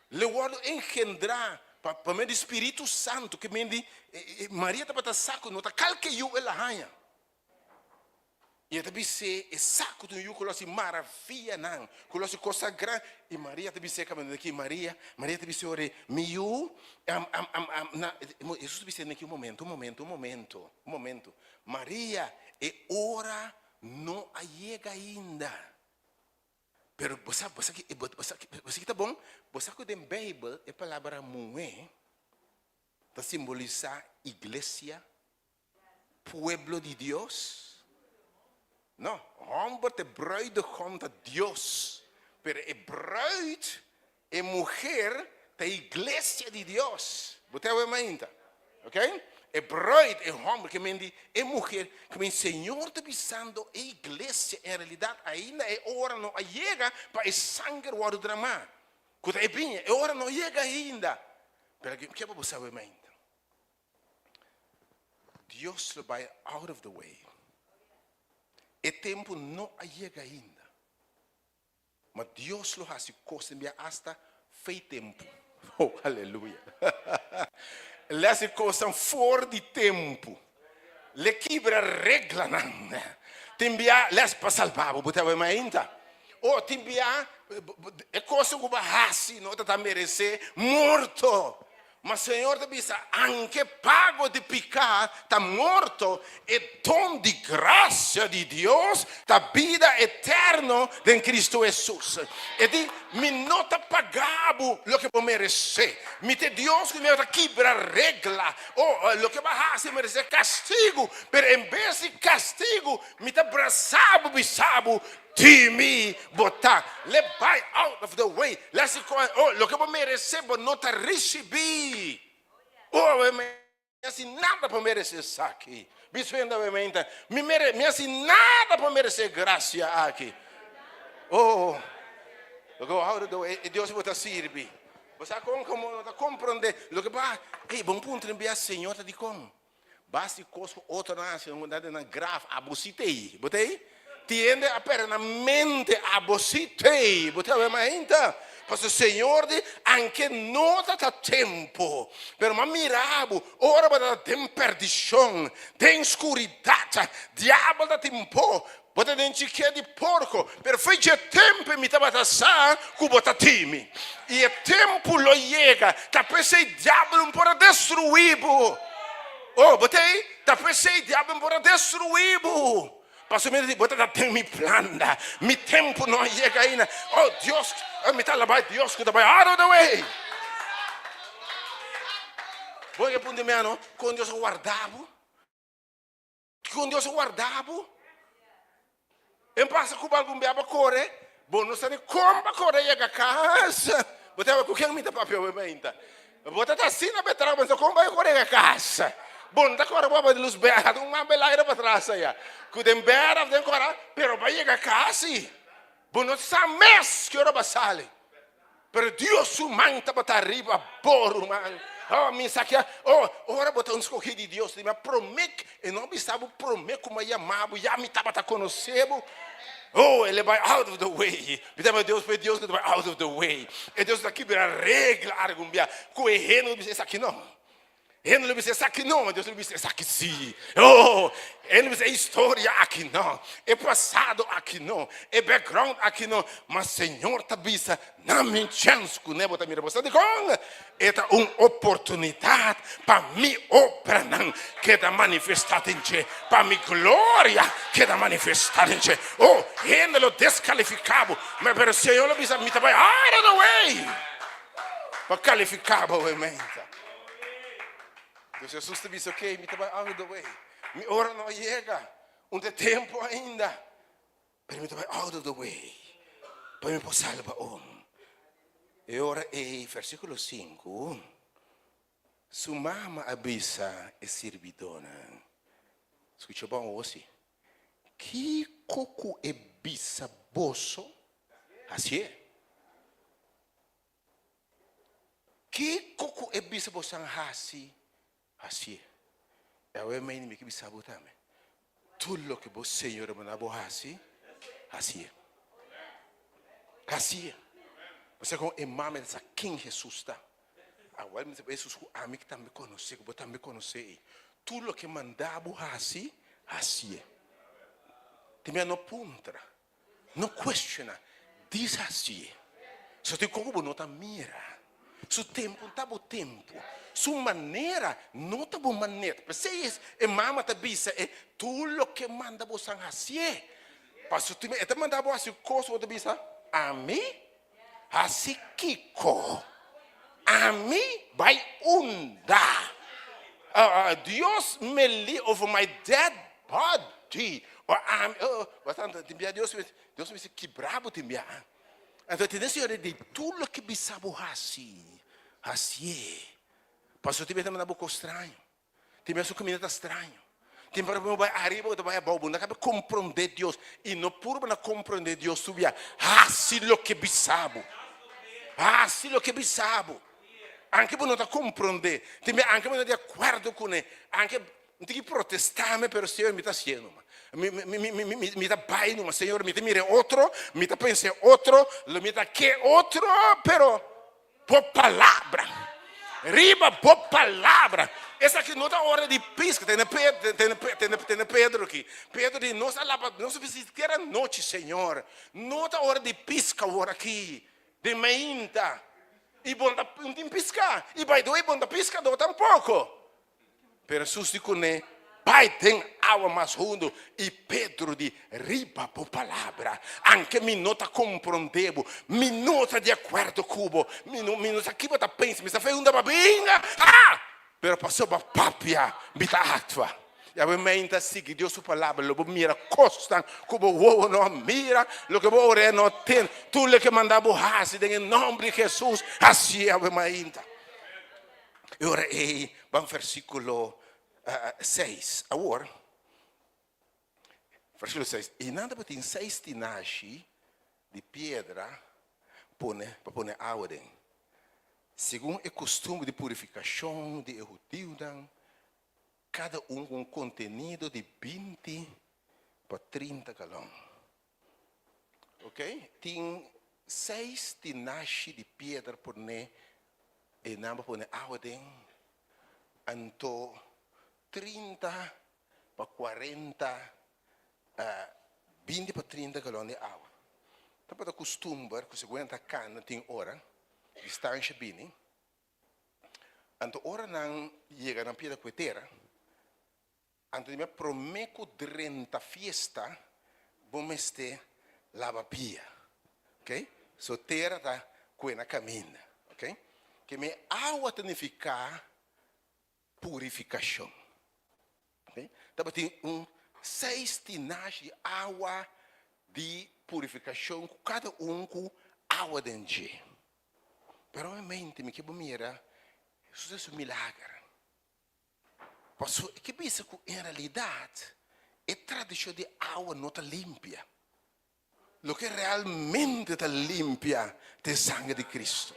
Lo wòrdu engendrá pa medio di Spiritu Santu, ke men di Maria tabata sa ku no ta kalke yu el a haña. I e ta bis'é, e sa ku ta un yu ku lo hasi maravianan, ku lo hasi kosnan gran. I Maria ta bis'é kaminda aki, Maria, Maria ta bis'é ora, Mi yu, am, am, am, am, na, Hesus ta bis'é neki un momento, un momento, un momento, un momento. Maria, e ora no a yega ainda. Pero bo sa, bo sa ki, bo sa ki, bo sa ki ta bon? Bo sa ku den Beibel e palabra muhé ta simbolisá iglesia? Pueblo di Dios? No, homber ta e bruidegom ta Dios, pero e bruid, e muher, ta e iglesia di Dios. Bo ta awe mainta? Ok? E bruid, e homber, ke men di e muher, ke men Señor ta bisando e iglesia, en realidad ainda e ora no a yega pa e sanger wòrdu dramá, ku ta e biña, e ora no a yega ainda. Pero ke bo sa awe mainta? Dios lo bai out of the way. E tempu no a yega ainda. Ma Dios lo hasi kos den bia asta fei tempu. Oh, aleluya. Le hasi kosnan for di tempu. Le kibra reglanan. Tin bia le hasi pa salba bo, bo ta bai mainta. Oh, tin bia e kosnan ku bo a hasi no ta ta meresé morto. Ma Señor ta bisa, Anke pago di piká ta morto, e don di grasia di Dios ta bida eterno den Cristo Hesus. E di, Mi no ta paga bo loke bo meresé. Mi ta e Dios ku mi ta kibra regla. O, loke bo a hasi meresé kastigu, pero en bes di kastigu, mi ta brasa bo bisa bo, Di mi bo ta. Le bai out of the way. Le hasi kon oh loke bo merese bo no ta risibi. Oh mi hasi nada pa merese esaki. Biswenda we meinta mi mere mi hasi nada pa merese gracia aki. Oh go out of the way e Dios bo ta sirbi. Bo sa kon komo no ta kompronde loke bo a ey bo puntra bia Señor ta dikon. Basti kos ku otronan a hasi nan den nan graf, abo si t'ei. Bo t'ei? Tin hende a pèrdè nan mente, abo si t'ei. Bo ta wè mainta? Pasobra Señor di, anke no ta ta tempu, pero mi a mira bo ora bo ta den pèrdishon, den skuridat, diabel ta tin bo, bo ta den chiké di porko, pero fo'i dje tempu mi tabata sa ku bo ta tin mi. I e tempu lo yega, ta p'esei diabel un por a destruí bo. Oh, bo ta ei? Ta p'esei diabel un por a destruí bo. Pasobra mi ta di, bo ta ta den mi planda. Mi tempu no a yega ainda. Oh Dios, mi ta alabá Dios ku ta bai out of the way. Bo ke puntra mi ano, kon Dios a warda bo? Kon Dios a warda bo? En pasa ku bo algun bia bo kore, bo no sa ni kon bo kore yega kas. Bo ta ku ken mi ta papia awe mainta? Bo ta ta asina betra, bo no sa kon bo kore yega kas. Bo no ta kore bo di lus bèrdè, un man belaire patras aya. Ku den bèrdè òf den kòrá, pero bo a yega kas si. Bo no sa mes ki ora bo a sali. Pero Dios su man tabata riba bo, ruman. Oh, mi sa kia, oh, ora bo ta un skohí di Dios, di mi a promé, e no a bisa bo promé ku mi a yama bo, ya mi tabata konosé bo. Oh, el a bai out of the way. Mi ta Dios pa e Dios ku ta bai out of the way. E Dios ta kibra regla algun bia ku e hende lo bisa esaki no. Hende lo bisa esaki no, Dios lo bisa esaki si. Oh, hende lo bisa e historia aki no, e pasado aki no, e background aki no, ma Señor ta bisa na mi chèns ku ne bo ta mira bo sa dikon? E ta un oportunidat pa mi obranan keda manifestá den dje, pa mi gloria keda manifestá den dje. Oh, hende lo deskalifiká bo, pero Señor lo bisa mi ta bai out of the way pa kalifiká bo mente. Dus Hesus ta bisa, ok, mi ta bai out of the way. Mi ora no a yega, un ta tempu ainda, pero mi ta bai out of the way pa mi por salba un. E ora ei, versíkulo sinku, su mama a bisa e sirbidónan, skucha bon osi, kiko ku e bisa boso, hasié. Kiko ku e bisa bosan hasi, hasié. I awe mei mi ke bisa bo tambe, tur loke bo Señor a manda bo hasi, hasié. Hasié. Bo sa kon e mama ta sa ken Hesus ta. Awor mi ta bisa Hesus ku ami tambe konosé, ku bo tambe konosé ei. Tur loke e manda bo hasi, hasié. Te mi a no puntra. No cuestiona, dishacié. So tin con cu bo no ta mira. Su tempo no ta bo tempo. Su manera no ta bo manera. P'esey e mama ta bisa e tur loke manda bosan hacié. Paso tin e ta manda bo haci cos bo ta bisa, ami haci kico? Ami bay unda? Dios me li over my dead body. O ami, oh, bastante, tin bia Dios, Dios mester kibra bo tin bia. Anto tene Señor di tur loke bisa bo hasi, hasié. Pasobra tin bia ta manda bo kos straño. Tin bia su kaminda ta straño. Tin bia bo bai ariba, bo ta bai abou. Bo no kabe komprondé Dios. I no purba na komprondé Dios tur bia. Hasi loke bisa bo. Hasi loke bisa bo. Anke bo no ta komprondé. Tin bia anke bo no ta di akuerdo kuné. Anke mi tin ki protestá me, pero Señor mi ta hasié numa. Mi, mi, mi, mi, mi, mi ta bai numa. Señor, mi ta mira e otro, mi ta pensa e otro, lo mi ta ke otro, pero Bo palabra. Riba bo palabra. Esaki no ta ora di pisca. Tene Pedro, tene, tene, tene Pedro aki. Pedro di, nos a laba, nos a bisti sikiera anochi, Señor. No ta ora di pisca awor aki, den mainta. I bo no ta, no tin pisca. I by the way, bo no ta piscador tampoco. Pero Hesus di kuné, Bai den awa mas hundu. I Pedro di, Riba bo palabra, anke mi no ta komprondé bo, mi no ta di akuerdo ku bo, mi no, mi no sa ki bo ta pensa, mi sa fe unda bo a binga, ah! Pero pasobra bo a papia, mi ta aktua. I awe mei ta sigui Dios su palabra, lo bo mira kosnan ku bo wowo no a mira, loke bo orea no a tende, tur loke manda bo hasi den e nòmber di Hesus, hasié awe mainta. E ora ei ban versíkulo seis. Awor, versíkulo seis, i nan tabatin seis tinashi di piedra pone pa pone awa den, segun e kustumber di purifikashon di e hudiunan, kada un ku un kontenido di binti pa trinta galòn. Ok, tin seis tinashi di piedra pone e nan pa pone awa den, anto 30 pa 40, 20 pa 30 galon di awa. Tabata kustumber ku segun nan ta kana tin ora, distansha bini, anto ora nan yega nan piedra ku e tera. Anto di mi promé ku drenta fiesta bo mester laba pia. Ok? So tera ta kue na kaminda. Ok? Ke mi awa ta nifiká purifikashon. Ok? Tabatin un seis tinashi di awa di purifikashon ku kada un ku awa den dje. Pero obviamente mi ke bo mira Hesus a hasi un milager. Pasobra e ke bisa ku en realidat e tradishon di awa no ta limpia. Loke realmente ta limpia ta e sanger di Kristu.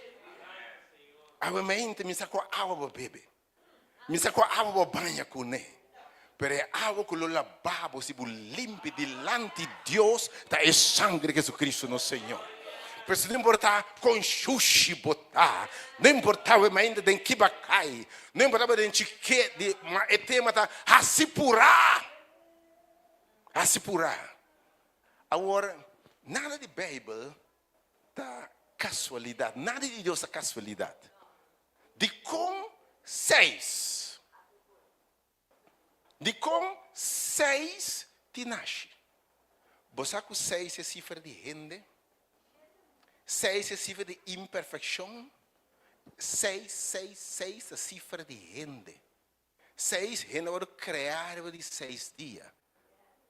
Awe mente mi sa ku awa bo bebe, mi sa ku awa bo baña kuné, pero e awa ku lo laba bo si bo limpi dilanti Dios ta e sanger di Jesucristo nos Señor. Pues no importa kon shushi bo ta, no importa awe mainta den ki bakai, no importa bo den chike di ma e tema ta hasi purá, hasi purá. Awor, nada di Beibel ta kasualidat, nada di Dios ta kasualidat. Dikon seis? Dikon seis tinashi? Bo sa ku seis e sifra di hende? Seis e sifra di imperfekshon? Seis, seis, seis ta sifra di hende. Seis hende a wòrdu kreá riba di seis dia.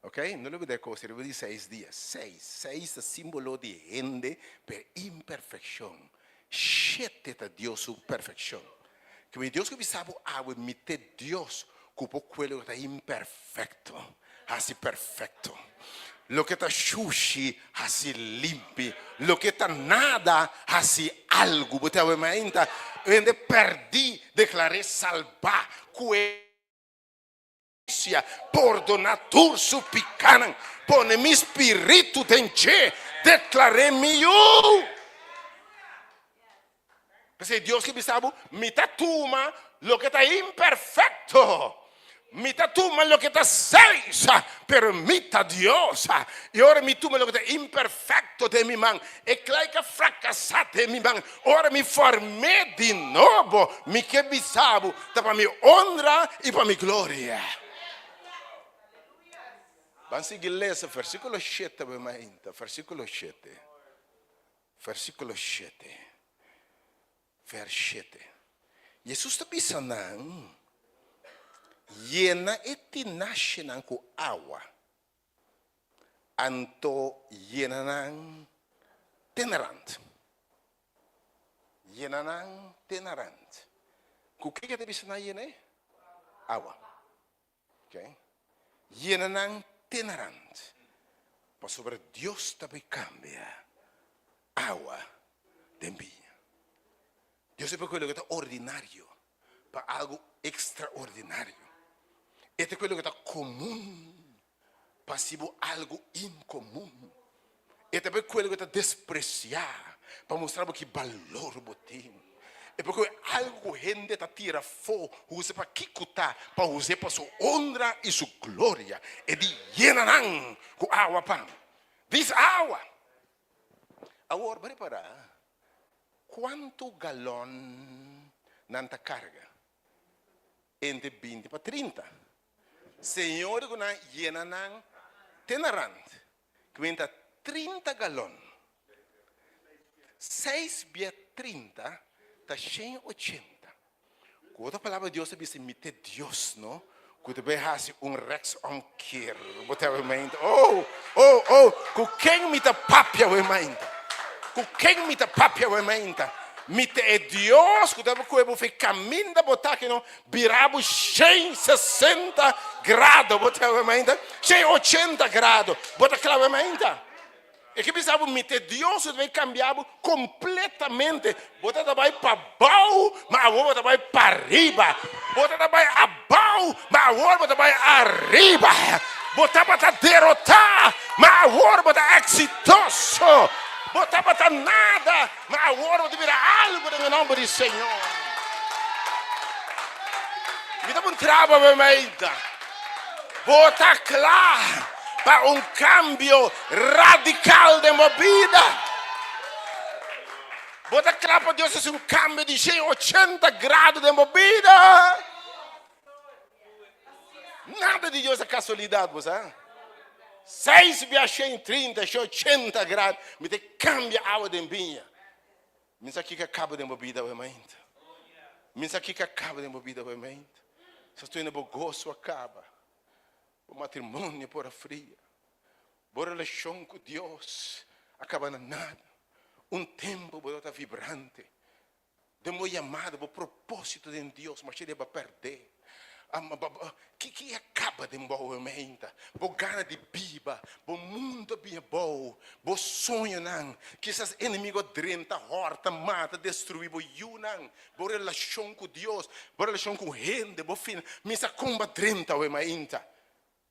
Ok, no lubidá e kos riba di seis dia. Seis, seis ta símbolo di hende per imperfekshon. Shete ta Dios su perfekshon. Ke mi Dios ku bisa bo awe, mi te Dios ku por kue loke ta imperfekto hasi perfekto. Loke ta shushi hasi limpi. Loke ta nada hasi algu. Bo ta awe mainta hende pèrdí deklar'é salbá ku e grasia pordoná tur su pikánan. Pone mi spiritu den dje, deklar'é mi yu. P'esei Dios ke bisa bo, Mi ta tuma loke ta imperfekto, mi ta tuma loke ta seis, pero mi ta Dios. I ora mi tuma loke ta imperfekto den mi man, e klei ka frakasá den mi man, ora mi form'é di nobo, mi ke bisa bo, ta pa mi onra i pa mi gloria. Ban sigui lesa versíkulo shete bo mainta, versíkulo shete. Versíkulo shete, vers shete, Jesus ta bisa nan, Yena e tinashinan ku awa, anto yena nan te na rant. Yena nan te na rant. Ku ke ke ta bisa nan yena e? Awa. Okay. Yena nan te na rand. Pasobra Dios ta bay cambia awa den biña. Dios ta bay coge loke ta ordinario pa algo extraordinario. E ta coge loke ta comun pa haci bo algo incomun. E ta bay coge loke ta desprecia pa mustra bo ki balor bo tin. E por coge algo cu hende ta tira afo, usa pa kico ta, pa us'e pa su honra y su gloria. E di yena nan cu awa pa Dis awa! Awor bo repara cuanto galon nan ta carga? Entre binti pa trinta. Señor di cu nan yena nan te na rand. Cuenta 30 galon. Seis bia 30 ta shen ochenta. Cu otro palabra Dios ta bisa mi te Dios no cu ta bay haci un rechtsomkeer. Bo ta awe mainta. Oh, oh, oh, cu ken mi ta papia awe mainta? Cu ken mi ta papia awe mainta? Mi ta e Dios cu ta cu bo fe caminda bo ta aki no Bira bo shen sesenta grado, bo ta wè mainta? Shen ochenta grado, bo ta kla wè mainta? E ke bisa bo mite Dios ta bai kambia bo kompletamente. Bo ta ta bai pabou, ma awor bo ta bai pariba. Bo ta ta bai abou, ma awor bo ta bai ariba. Bo tabata derotá, ma awor bo ta eksitoso. Bo tabata nada, Ma awor bo ta bira algu den e nomber di Señor. Mi ta puntra bo awe mainta, bo ta kla pa un kambio radikal den bo bida? Bo ta kla pa Dios hasi un kambio di 180 grado den bo bida? Nada di Dios ta kasualidat, bo sa. Seis bia 130, 180 grado, mi ta kambia awa den biña. Mi sa kiko a kaba den bo bida awe mainta. Mi sa kiko a kaba den bo bida awe mainta. Sa tu bo goso a kaba. Bo matrimonio por a fria. Bo relashon ku Dios a kaba na nada. Un tempu bo tabata vibrante. Den bo yamada, bo propósito den Dios, masha dia bo a pèrdè. Ki a kaba den bo awe mainta? Bo gana di biba, bo mundu a bin abou, bo soñonan, kisas enemigo a drenta, hòrta, mata, destruí bo yunan, bo relashon ku Dios, bo relashon ku hende, bo fin, mi sa kon bo a drenta awe mainta.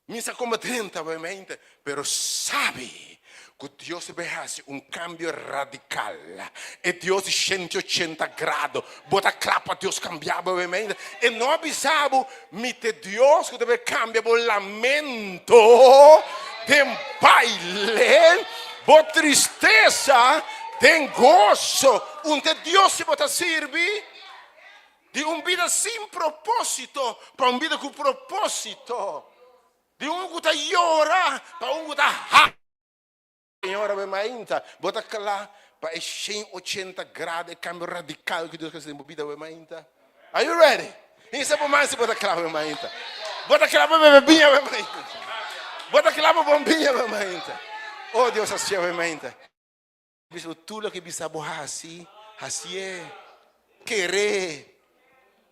Mi sa kon bo drenta bo mente, pero sabi ku Dios ta bai hasi un kambio radikal. E Dios di 180 grado. Bo ta kla pa Dios kambia bo mente? E no a bisa bo, Mi ta e Dios ku ta bai kambia bo lamento den baile, bo tristesa den goso. Un ta e Dios si bo ta sirbi? Di un bida sin propósito pa un bida ku propósito. Di un ku ta yora pa un ku ta hari. Señor awe mainta, bo ta kla pa e 180 grado, e kambio radikal ku Dios ke hasi den bo bida awe mainta? Are you ready? Hisa bo man si bo ta kla awe mainta. Bo ta kla pa bebe biña awe mainta? Bo ta kla pa bon biña awe mainta? Oh Dios hasi awe mainta. Bisa bo tur loke bisa bo hasi, hasié. Keré.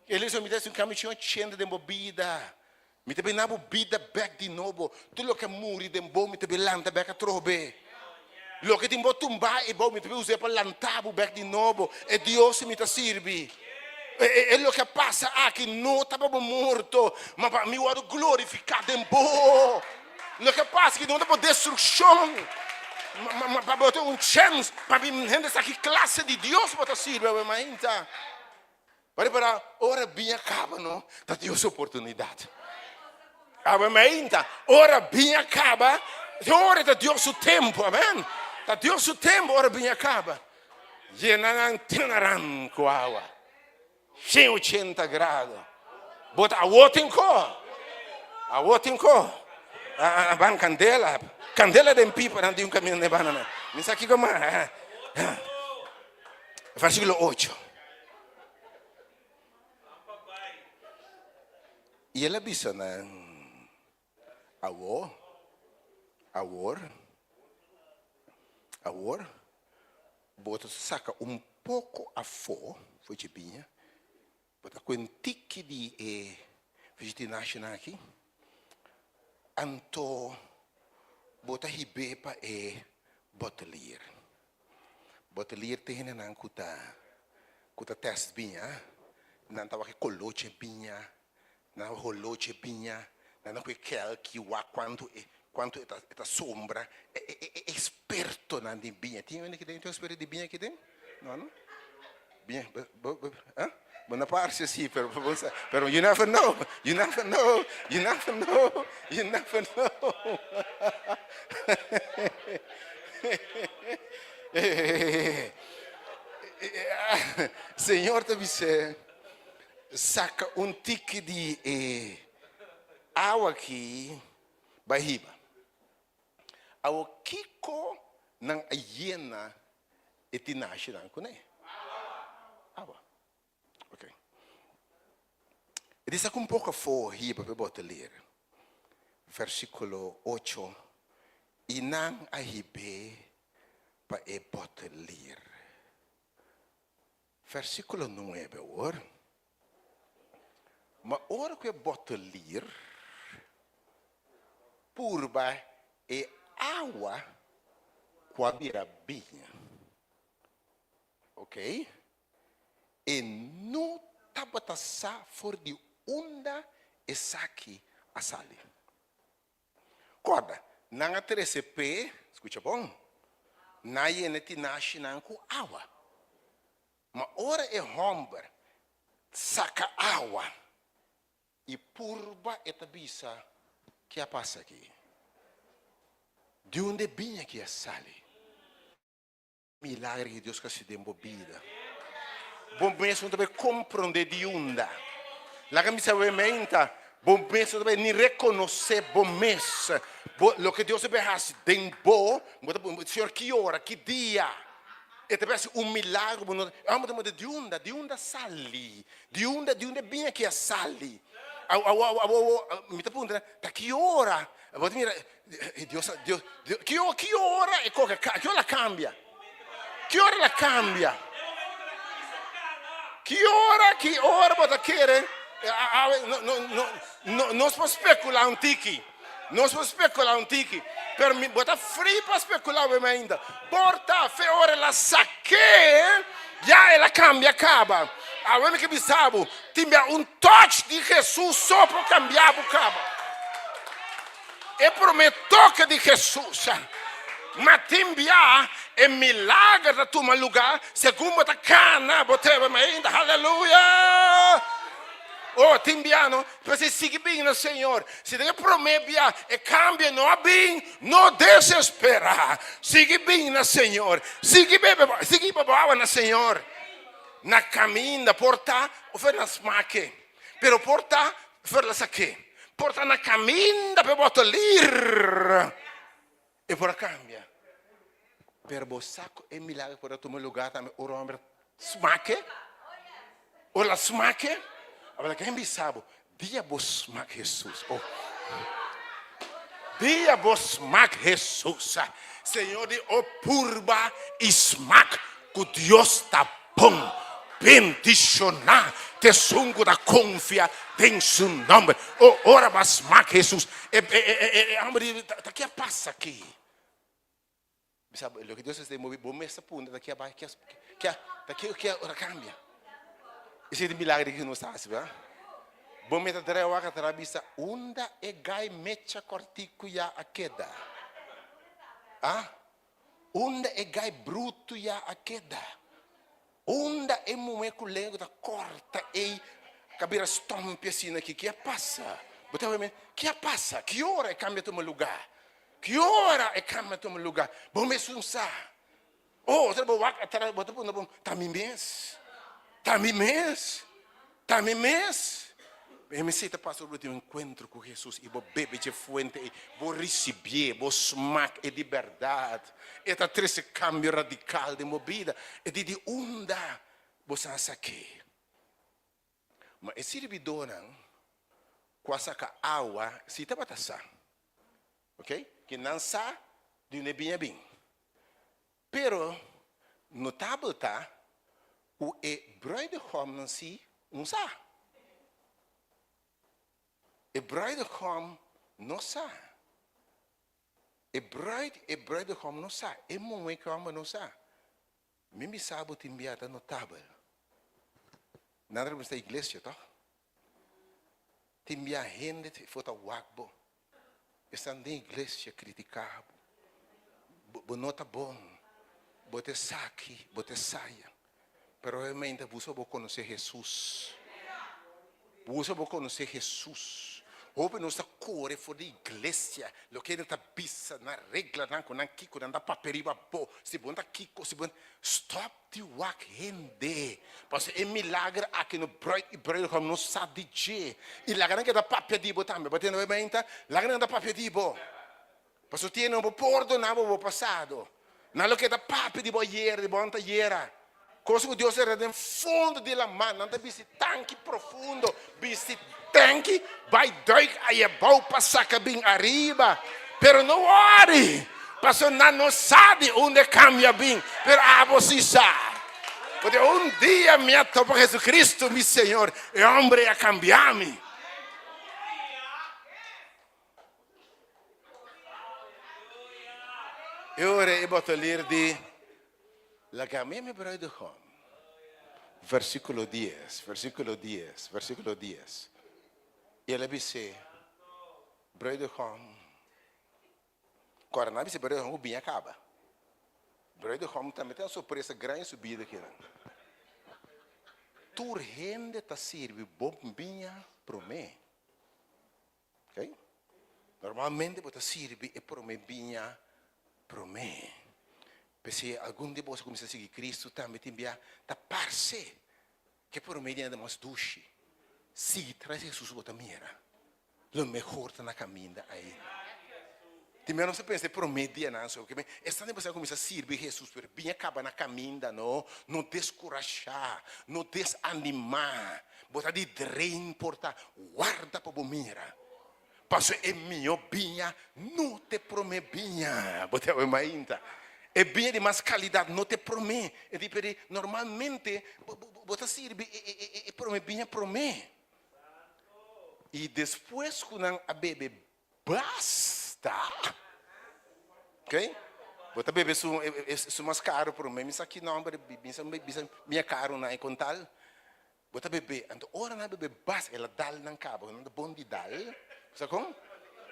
El bisa mi ta hasi un kambio shen ochenta den bo bida. Mi ta bina bo bida bèk di nobo. Tur loke a muri den bo, mi ta bin lanta bèk atrobe. Loke tin bo tumbá ebou, mi ta bin us'é pa lanta bo bèk di nobo. E Dios mi ta sirbi. E loke a pasa aki no ta pa bo morto, ma pa mi wòrdu glorifiká den bo. Loke a pasa aki no ta pa destrukshon, ma pa bo tin un chèns pa bin hende sa ki klase di Dios bo ta sirbi awe mainta. Bo repará, ora biña kaba no, ta Dios su oportunidat. Awe mainta, ora biña kaba, e ora ta Dios su tempu, amen. Ta Dios su tempu ora biña kaba. Yena nan tenaran ku awa. 180 grado. Bo ta awor tin ko. Awor tin ko. Ban kandela. Kandela den pipa nan di un kaminda den banda nan. Mi sa kiko mas. Versíkulo 8. I el a bisa nan, Awor, awor, awor, bo ta saka un poko afó for dje biña, bo ta kue un tiki di e vegetinashinan aki, anto bo ta hib'é pa e botelier. Botelier ta hendenan ku ta ku ta tèst biña, nan ta wak e koló dje biña, Nan holoche biña, nan ta ku e kelki wak kuantu e kuantu e ta e ta sombra. E e e ekspertonan di biña. Tin hende aki den tin eksperto di biña aki den? No no? Biña bo bo bo ah bo no parse si pero bo sa pero you never know you never know you never know you never know. Señor ta bis'é. Saka un tiki di e awa aki bai hiba. Awor kiko nan a yena e tinashinan kuné? Awa. Ok. E di saka un poko afó hiba pa e boteler. Versíkulo ocho, I nan a hib'é pa e boteler. Versíkulo nuebe awor. Ma ora ku e botelier purba e awa ku a bira biña, ok, e no tabata sa for di unda esaki a sali. Kòrda, nan a trese p'e, skucha bon, nan a yena e tinashinan ku awa. Ma ora e hòmber saka awa i purba, e ta bisa, Ke a pasa aki? Di unda e biña aki a sali? Milagre ki Dios ka hasi den bo bida. Bo mes no ta bay comprende di unda. Laga mi sabe meinta. Bo mes no ta bay ni reconoce bo mes. Bo, loke Dios a bay haci den bo, bo ta puntra, Señor, ki ora, ki dia? E ta bay haci un milagro, bo no ta, e homber ta puntra, di unda, di unda a sali? Di unda, di unda e biña aki a sali? Awo, awo, awo, awo, mi ta puntra, ta ki ora? Bo ta mira, Dios, Dios, Dios, ki ora, ki ora e koke, ki ora el a cambia? Ki ora el a cambia? Ki ora, ki ora bo ta kere? Awe, no, no, no, no, nos por specula un tiki. Nos por specula un tiki. Pero mi, bo ta free pa specula awe mainta. Por ta fe ora el a saké, ya el a cambia caba. Awe mi ke bisa bo, tin bia un touch di Jesus so por cambia bo caba. E promé toke di Hesus. Ma tin bia e milager ta tuma lugá segun bo ta kana bo teba mainta. Haleluya! Oh, tin bia no. P'esei sigui bin na Señor. Si den e promé bia e kambio no a bin, no desesperá. Sigui bin na Señor. Sigui bebe, sigui bebe awa na Señor. Na kaminda por ta of e na smake, pero por ta Verla sa ke por ta na kaminda pa e botolir e por a kambia. Pero bo sa ku e milager por a tuma lugar tambe ora un homber smake? Ora la smake? Awor laga mi bisa bo, dia bo smak Hesus, oh, dia bo smak Hesus, Señor di o purba i smak ku Dios ta Bon bendishoná ta esun ku ta konfia den su nòmber. O ora bo a smak Hesus, e e hòmber di ta ke a pasa aki? Bisa bo, loke Dios a hasi den bo bida, bo mes ta puntra ta ke a bai, ke a ta ke ke ora kambia. Esei ta milager di nos ta hasi, berdad? Bo mes ta drai wak atrás bisa, unda e gai mecha kòrtiku ya a keda? Ah? Unda e gai brutu ya a keda? Unda e muhé ku lenga ku ta kòrta ei ka bira stòmpi asina aki? Ke a pasa? Bo ta wak Ke a pasa? Ki ora e kambia tuma lugá? Ki ora e kambia tuma lugá? Bo mesun sa. Oh, ora bo wak atras bo ta puntra bo, ta mi mes? Ta mi mes? Ta mi mes? E mester ta pasa ora bo tin un enkuentro ku Hesus i bo bebe dje fuente ei, bo risibié, bo smak e di bèrdat. E ta trese kambio radikal den bo bida. E di di unda bo sa sak'é. Ma e sirbidónan ku a saka awa si tabata sa. Oke, ke nan sa di unda e biña bin. Pero notabel ta ku e bruidegomnan si no sa. E bruidegom no sa. E bruid, e bruidegom no sa. E muhé ku hòmber no sa. Mi bisa bo tin bia ta notabel. Nan ta bisa iglesia tòg? Tin bia hende for ta wak bo. Esnan den iglesia kritiká bo. Bo no ta bon. Bo ta esaki, bo ta esaya. Pero realmente buska bo konosé Hesus. Buska bo konosé Hesus. Hopi nos ta kore for di iglesia. Loke nan ta bisa, nan reglanan ku nan kiko, nan ta papia riba bo. Si bo no ta kiko, si bo. Stòp Di wak hende. Pasobra e milager aki no bruid i bruidegom no sa di dje. I laga nan keda papia di bo tambe. Bo tende mainta? Laga nan keda papia di bo. Pasobra tin hende no por pordona bo bo pasado. Nan lo keda papia di bo ayera, di bo antayera. Kos ku Dios a reda den fondo di laman. Nan ta bisti tanki profundo, bisti tanki bai duik ayabou pa saka bin ariba. Pero no wòri, pasobra nan no sa di unda e kambia bin, pero abo si sa. Pasobra un dia mi a topa Jesucristo, mi Señor, e hombre a kambia mi. E ora e botelier di, Laga mi mi bruidegom. Versíkulo dies, versíkulo dies, versíkulo dies. I el a bis'é, Bruidegom, kòrda nan a bisa bruidegom ku biña kaba. Bruidegom tambe tin un sorpresa gran den su bida kinan. Tur hende ta sirbi bo biña promé. Ok? Normalmente bo ta sirbi e promé biña promé. P'esei algun di boso kuminsá sigui Kristu tambe tin bia ta parse ku e promé biña ta mas dushi. Sigui tras di Hesus bo ta mira. Lo mehor ta na kaminda ainda. Tin bia nos ta pensa e promé dianan so, ke esnan di a kuminsá sirbi Hesus, pero bin a kaba na kaminda, no. No deskurashá, no desanimá. Bo ta di drain por ta warda pa bo mira. Paso e mihó biña no ta e promé biña. Bo ta oe mainta. E biña di mas kalidat no ta e promé. E di p'e normalmente bo ta sirbi e promé biña promé. I despues ku nan a bebe basta, ok, bo ta bebe su su mas karu promé, mi sa ki nòmber, mi sa bisa biña karu nan e kontal. Bo ta bebe, anto ora nan a bebe basta, el a dal nan kaba, nan ta bon di dal, bo sa kon?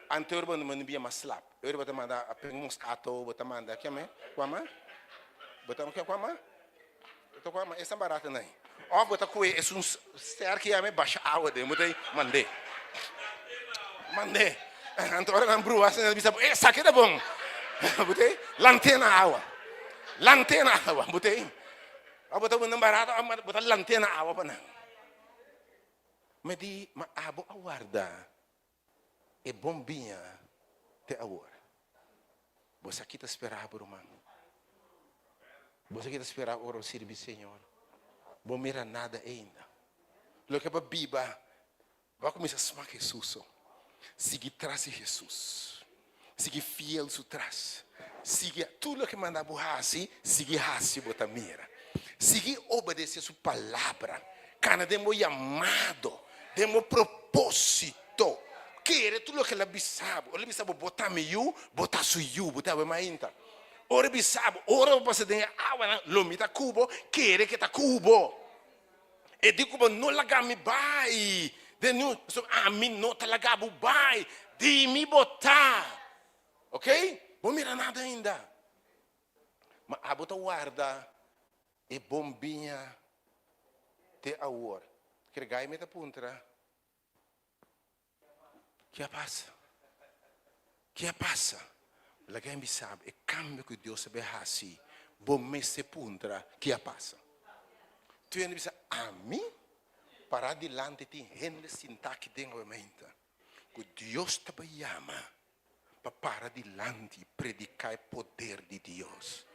Anto ora bo no bia mas slap, ora bo ta manda a pega un moskato, bo ta manda kiame, kuama? Bo ta kuama? Bo ta kuama? Esnan barato nan. Of bo ta kue esun sterki yame basha awa den, bo ta mand'é, mand'é. Anto ora nan brua asina nan ta bisa bo, esaki ta bon, bo ta lant'é na awa, lant'é na awa, bo ta. Ora bo ta wende barato, bo ta lant'é na awa pa nan. Mi di, ma abo a warda e bon biña te awor. Bo sa ki ta spera bo, ruman. Bo sa ki ta spera ora bo sirbi Señor. Bo mira nada ainda. Loke bo biba Bo a kuminsá smak Hesus so. Sigui tras di Hesus. Sigui fiel su tras. Sigui tur loke manda bo hasi, sigui hasi bo ta mira. Sigui obedesé su palabra. Kana den bo yamado, den bo propósito. Kere tur loke el a bisa bo. Ora el a bisa bo, bo ta mi yu, bo ta su yu, bo ta awe mainta. Ora el bisa bo, ora bo pasa den e awanan, lo mi ta ku bo, kere ke ta ku bo. E di ku bo no laga mi bai den niun, pasobra ami no ta laga bo bai, di mi bo ta. Ok? Bo mira nada ainda. Ma abo ta warda e bon biña te awor. Kere mi ta puntra. Ke a pasa? Ke a pasa? Laga mi bisa bo, e kambio ku Dios a bin hasi, bo mester puntra ke a pasa. Tur hende bisa, ami? Para dilanti tin hende sintá aki den awe mainta ku Dios ta bai yama pa para dilanti i prediká e poder di Dios.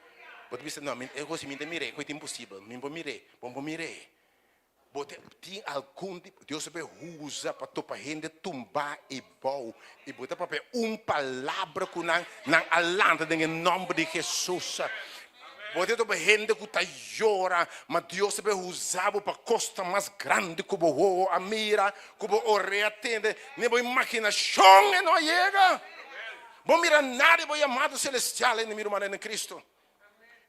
Bo ta bisa, no, mi, e kos mi ta mir'é, e kos ta imposibel, mi no por mir'é, bo no por mir'é. Bo ta tin algun di Dios a bay usa pa topa hende tumba y bou y bo ta papia un palabra cu nan, nan a lanta den e nomber di Jesus. Bo ta topa hende cu ta yora, ma Dios a bay usa bo pa cosnan mas grandi cu bo wowo a mira, cu bo orea a tende, ni bo imaginacion e no a yega. Bo mira nada di bo yamado celestial ainda mi rumannan den Cristo.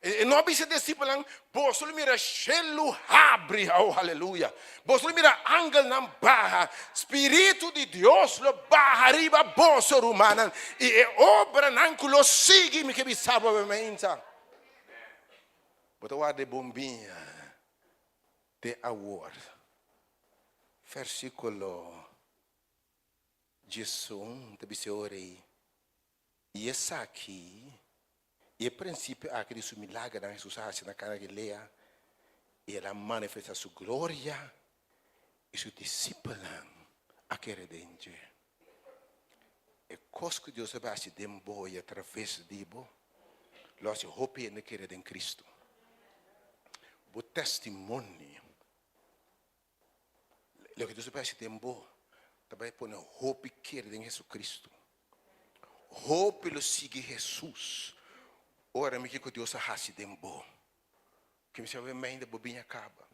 E no a bisa e disipelnan, Boso lo mira shelu habri, oh aleluya! Boso lo mira angelnan baha, Spiritu di Dios lo baha riba boso, rumannan, i e obranan ku lo sigui, mi ke bisa bo awe-mainta. Bo ta warda e bon biña te awor. Versíkulo 11 ta bisa e ora ei, I esaki, i e prinsipio aki di su milagernan Hesus a hasi na Kana Galilea, i el a manifestá su gloria, i su disipelnan a kere den dje. E kos ku Dios a bai hasi den bo i atraves di bo, lo hasi hopi hende kere den Kristu. Bo testimonio. Loke Dios a bai hasi den bo ta bai pone hopi kere den Jesucristo. Hopi lo sigui Jesus ora mi kiko Dios a hasi den bo. Ke mi sabe mainda bo biña kaba.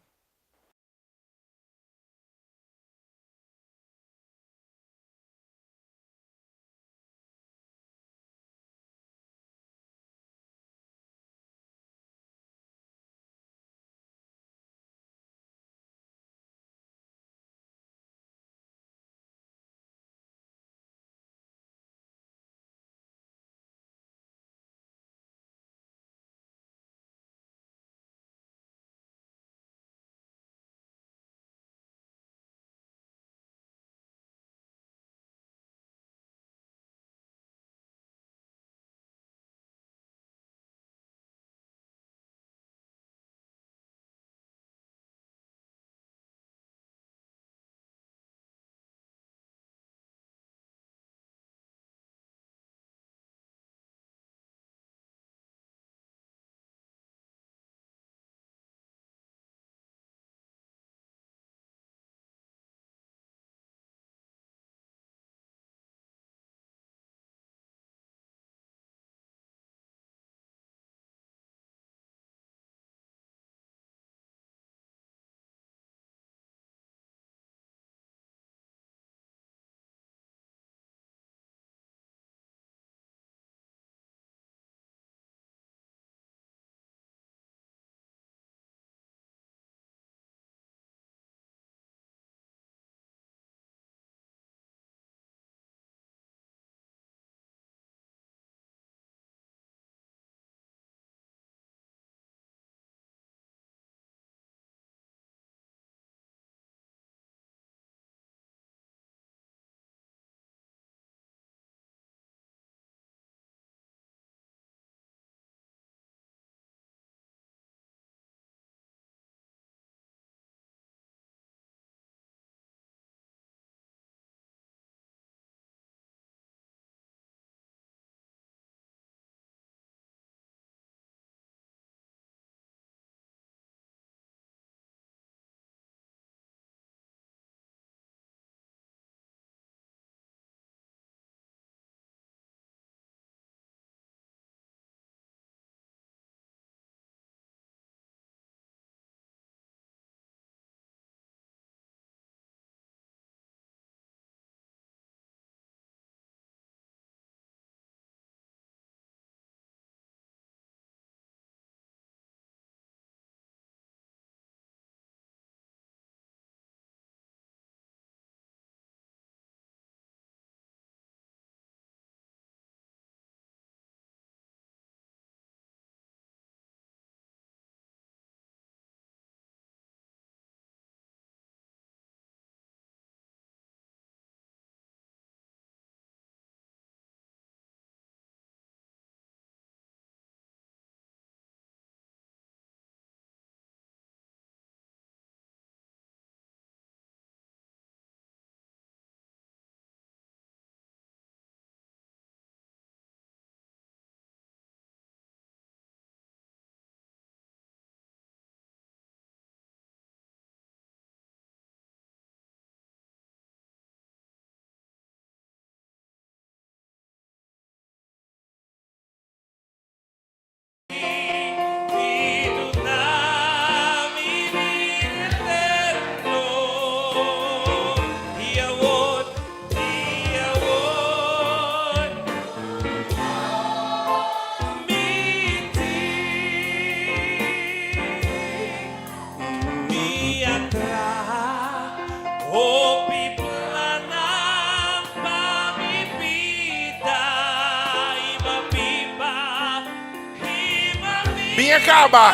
Biña kaba.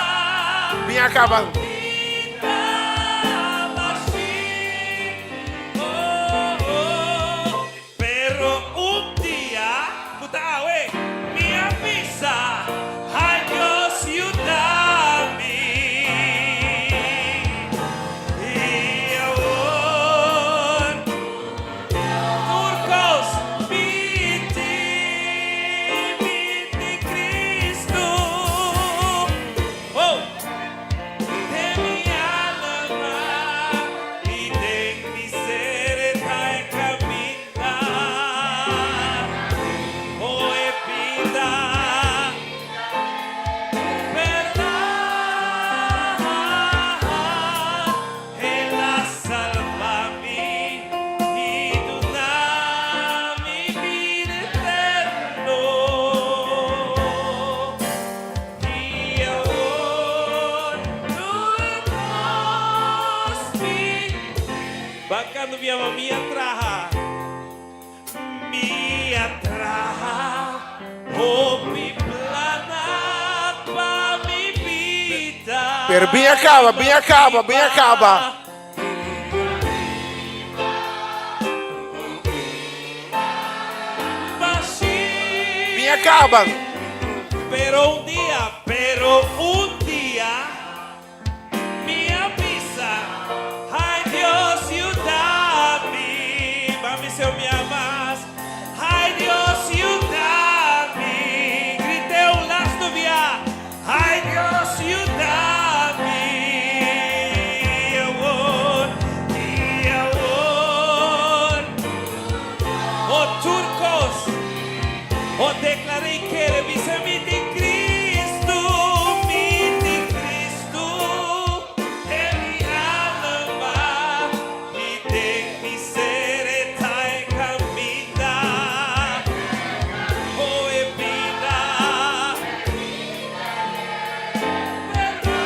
Biña kaba. Pero un dia ku ta awe, mi a bisa, Ai Dios yuda mi. I awor tur kos mi tin, mi tin Cristo. Oh! Den mi alma i den mi ser e ta e kaminda. Oh, e bida, bèrdat. El a salba mi i duna mi bida eterno. I awor tur kos mi. Bakando mi ama mi a traha, mi a traha hopi plannan pa mi bida. Pero biña kaba, biña kaba, biña kaba. Biña kaba. Pero un dia, pero un dia, mi a bisa, Ai Dios yuda mi, mami seu mi amas, Ai Dios yuda mi, grit'é un lastu bia, Ai Dios yuda mi, i awor, i awor, o tur kos, o deklar'é kere bisa mi tin Cristo, mi tin Cristo, den mi alma, i den mi ser e ta e kaminda, o e bida, bèrdat.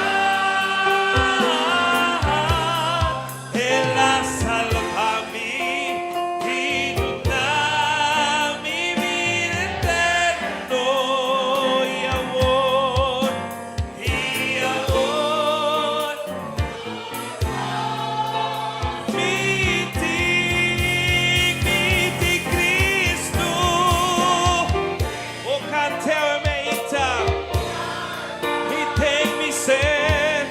El a salba mi i duna mi bida eterno. I awor, i awor, mi tin, mi tin Cristo. O kant'é meita, i den mi ser,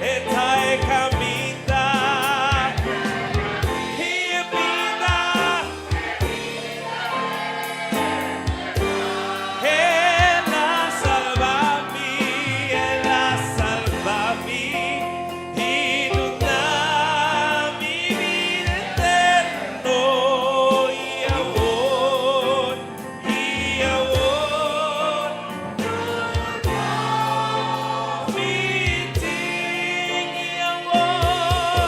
e ta e kaminda. I e bida. El a salba mi, El a salba mi, i duna mi bida eterno. I awor, i awor, mi tin i awor,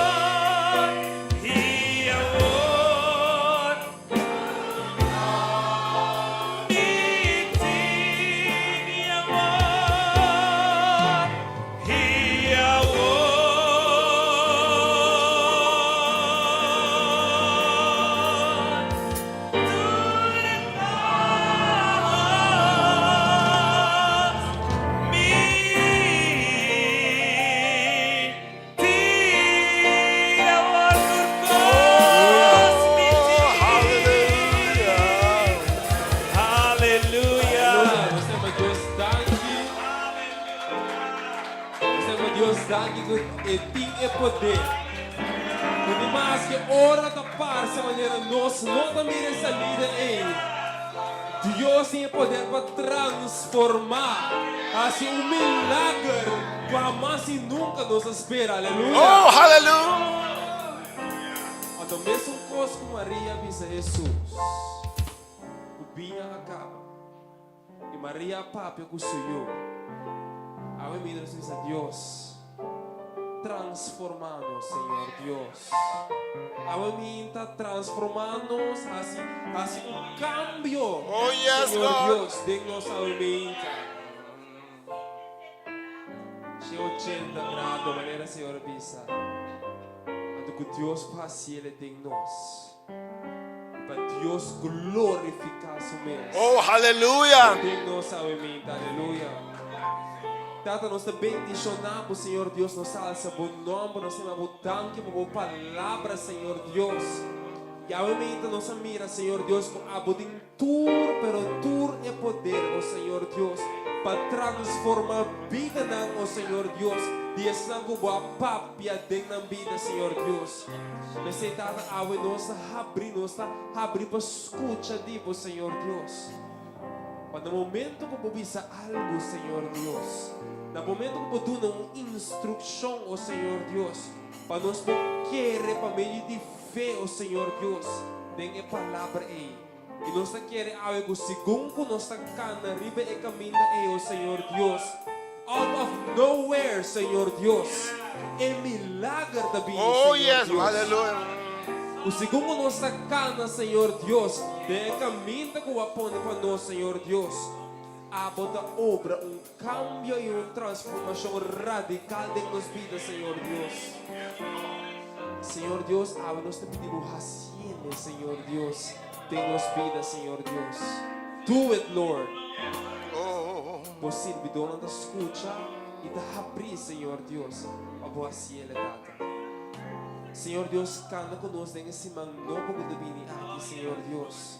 i awor, mi tin i awor, i awor. Tur kos mi tin awor tur kos mi tin. Hallelujah. Aleluya. Nos ta yama Dios danki. Nos ta yama Dios danki ku e tin e poder. Ku ni maske ora ta parse manera nos no ta mira e salida ei, Dios tin e poder pa transformá, hasi un milager ku hamas i nunka nos a spera. Aleluya. Oh, hallelujah. Anto mesun kos ku Maria a bisa Hesus, ku biña a kaba. I Maria a papia ku su yu. Awe mi nos bisa Dios, transformá nos, Señor Dios. Awe mi ta transformá nos, hasi, hasi un kambio, Oh, yes, Señor Lord. Dios, den nos awe mi ta. 80 grado, manera Señor a bisa. Anto ku Dios por hasié den nos. Pa Dios glorifiká su mes. Oh, hallelujah. Den nos awe mi ta, aleluya. Tata, nos ta bendishoná bo, Señor Dios, nos ta alsa bo nòmber, nos ta yama bo danki pa bo palabra, Señor Dios. I awe meinta nos a mira, Señor Dios, ku abo tin tur, pero tur e poder, o Señor Dios, pa transformá bidanan, o Señor Dios, di esnan ku bo a papia den nan bida, Señor Dios. P'esei, Tata, awe nos ta habrí, nos ta habrí pa skucha di bo, Señor Dios. Pa na momento ku bo bisa algu, Señor Dios, na momento ku bo duna un instrukshon, o Señor Dios, pa nos por kere pa medio di fe, o Señor Dios, den e palabra ei. I nos ta kere awe ku segun ku nos ta kana riba e kaminda ei, o Señor Dios, out of nowhere, Señor Dios, e milager ta bini, Oh, Señor yes, Dios. hallelujah. Ku segun ku nos ta kana, Señor Dios, den e kaminda ku bo a pone pa nos, Señor Dios, abo ta obra un kambio i un transformashon radikal den nos bida, Señor Dios. Señor Dios, awe nos ta pidi bo hasiele, Señor Dios, den nos bida, Señor Dios. Do it, Lord. Oh. Bo sirbidónan ta skucha i ta habrí, Señor Dios, pa bo hasiele, Tata. Señor Dios, kana ku nos den e siman nobo ku ta bini aki, Señor Dios.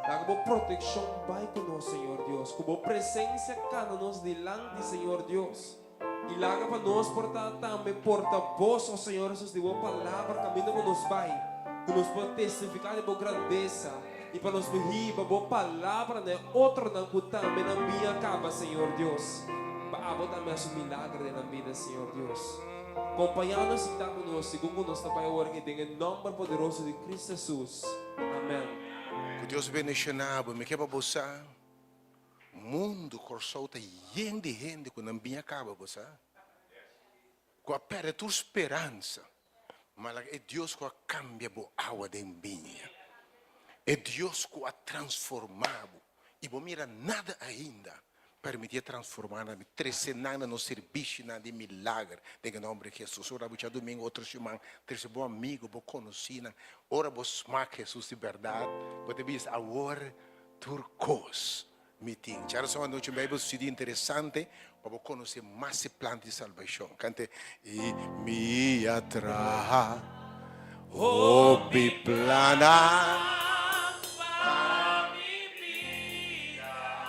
Laga bo protekshon bai ku nos, Señor Dios. Ku bo presensia kana nos dilanti, Señor Dios. I laga pa nos por ta tambe portabos, o Señor Jesus, di bo palabra kaminda ku nos bai, ku nos por testifiká di bo grandesa i pa nos por hiba bo palabra na e otronan ku tambe nan bin a kaba, Señor Dios. Pa abo tambe hasi un milager den nan bida, Señor Dios. Kompañá nos i ta ku nos segun ku nos ta bai awor aki den e nòmber poderoso di Cristo Jesus. Amèn. Ku Dios bendishoná bo. Mi ke pa bo sa, mundu Kòrsou ta yen di hende ku nan bin a kaba, bo sa, ku a pèrdè tur speransa. Ma laga e Dios ku a kambia bo awa den biña, e Dios ku a transformá bo i bo mira nada ainda, permití e transformá nan, trese nan na nos sirbishinan di milager den e nòmber di Hesus. Ora bo djadumingu otro siman, trese bo amigu, bo konosínan. Ora bo smak Hesus di bèrdat, bo ta bisa, Awor tur kos mi tin. Djarason anochi un Bijbel studio interesante pa bo konosé mas e plan di salbashon. Kante, I mi a traha hopi plannan.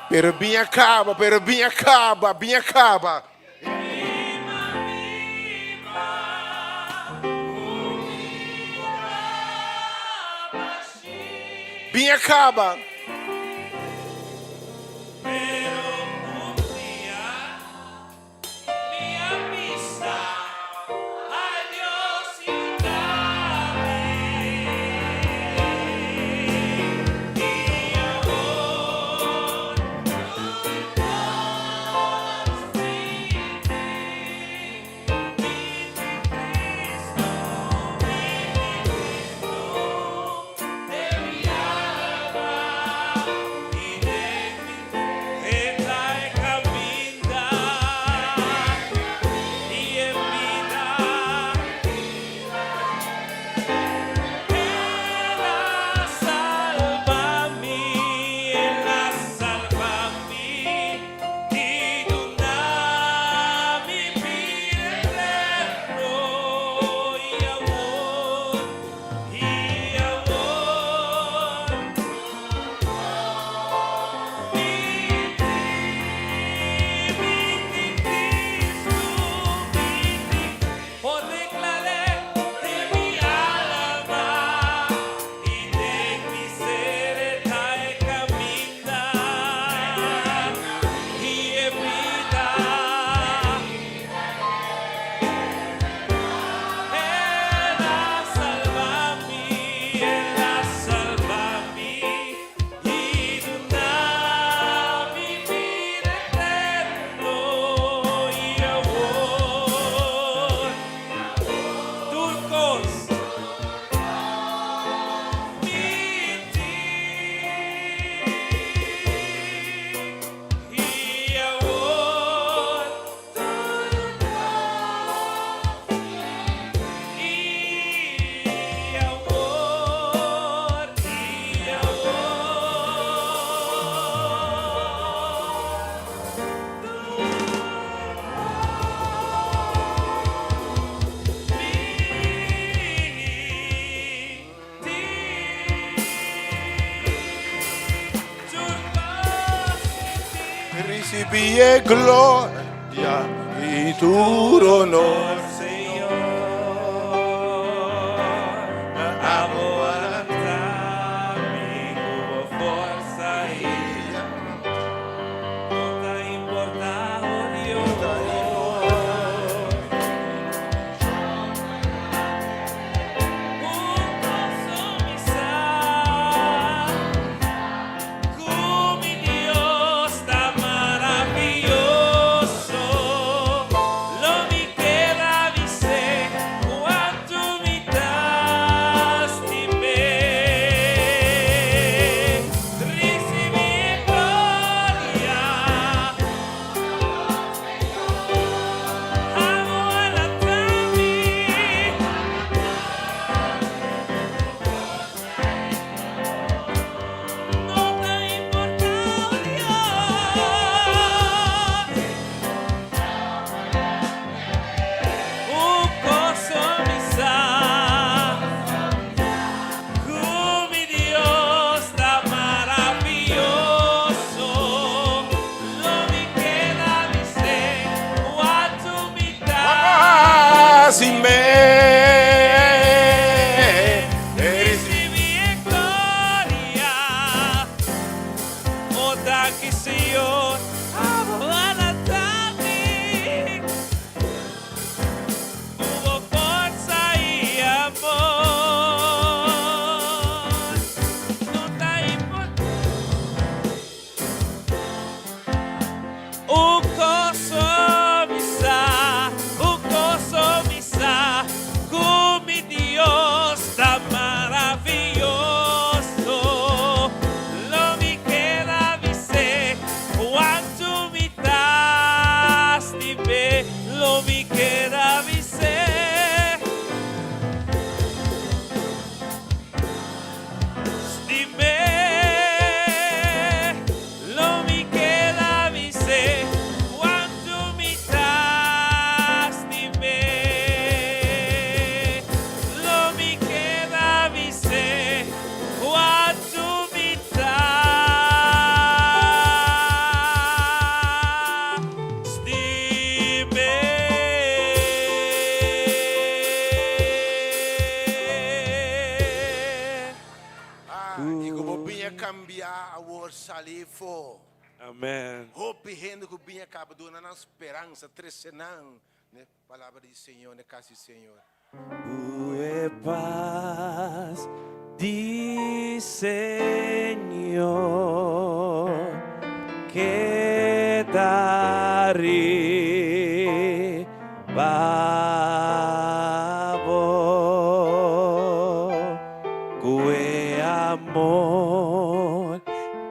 Pero bin a kaba, pero bin a kaba, bin a kaba. Bin a kaba. Risibí e gloria i tur honor. Señor, abo a lanta mi ku bo forsa i no ta importá, oh Dios. Un kos so mi sa, ku mi Dios ta maravioso. Lo mi keda bis'é kuantu mi ta stim'é. Risibí e gloria. Abo a lanta mi. No ta importá, oh Dios. Un kos so mi sa, ku mi Dios ta maravioso. Lo mi keda bis'é kuantu mi ta Stim'é. Risibí e gloria. Oh, danki Señor, abo a lanta mi. Ku bo forsa i amor. No ta importá. Un kos so mi sa, un kos so mi sa, ku mi Dios ta maravioso. Lo mi keda bis'é kuantu mi ta stim'é, lo mi keda bis'é. Stim'é, lo mi keda bis'é kuantu mi ta stim'é. Lo mi keda bis'é kuantu mi ta stim'é. Ah, i ku bo biña kambia awor sali afó. Amen. Hopi hende ku biña kaba duna nan speransa, trese nan n'e palabra di Señor, n'e kas di Señor. Ku e pas di Señor keda riba bo. Ku e amor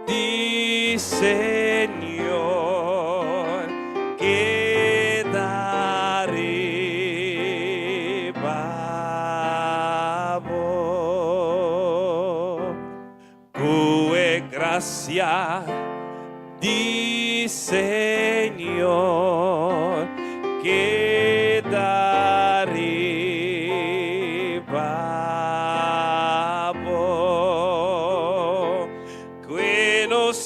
di Señor keda riba bo. Ku e grasia di Señor keda riba bo. Ku nos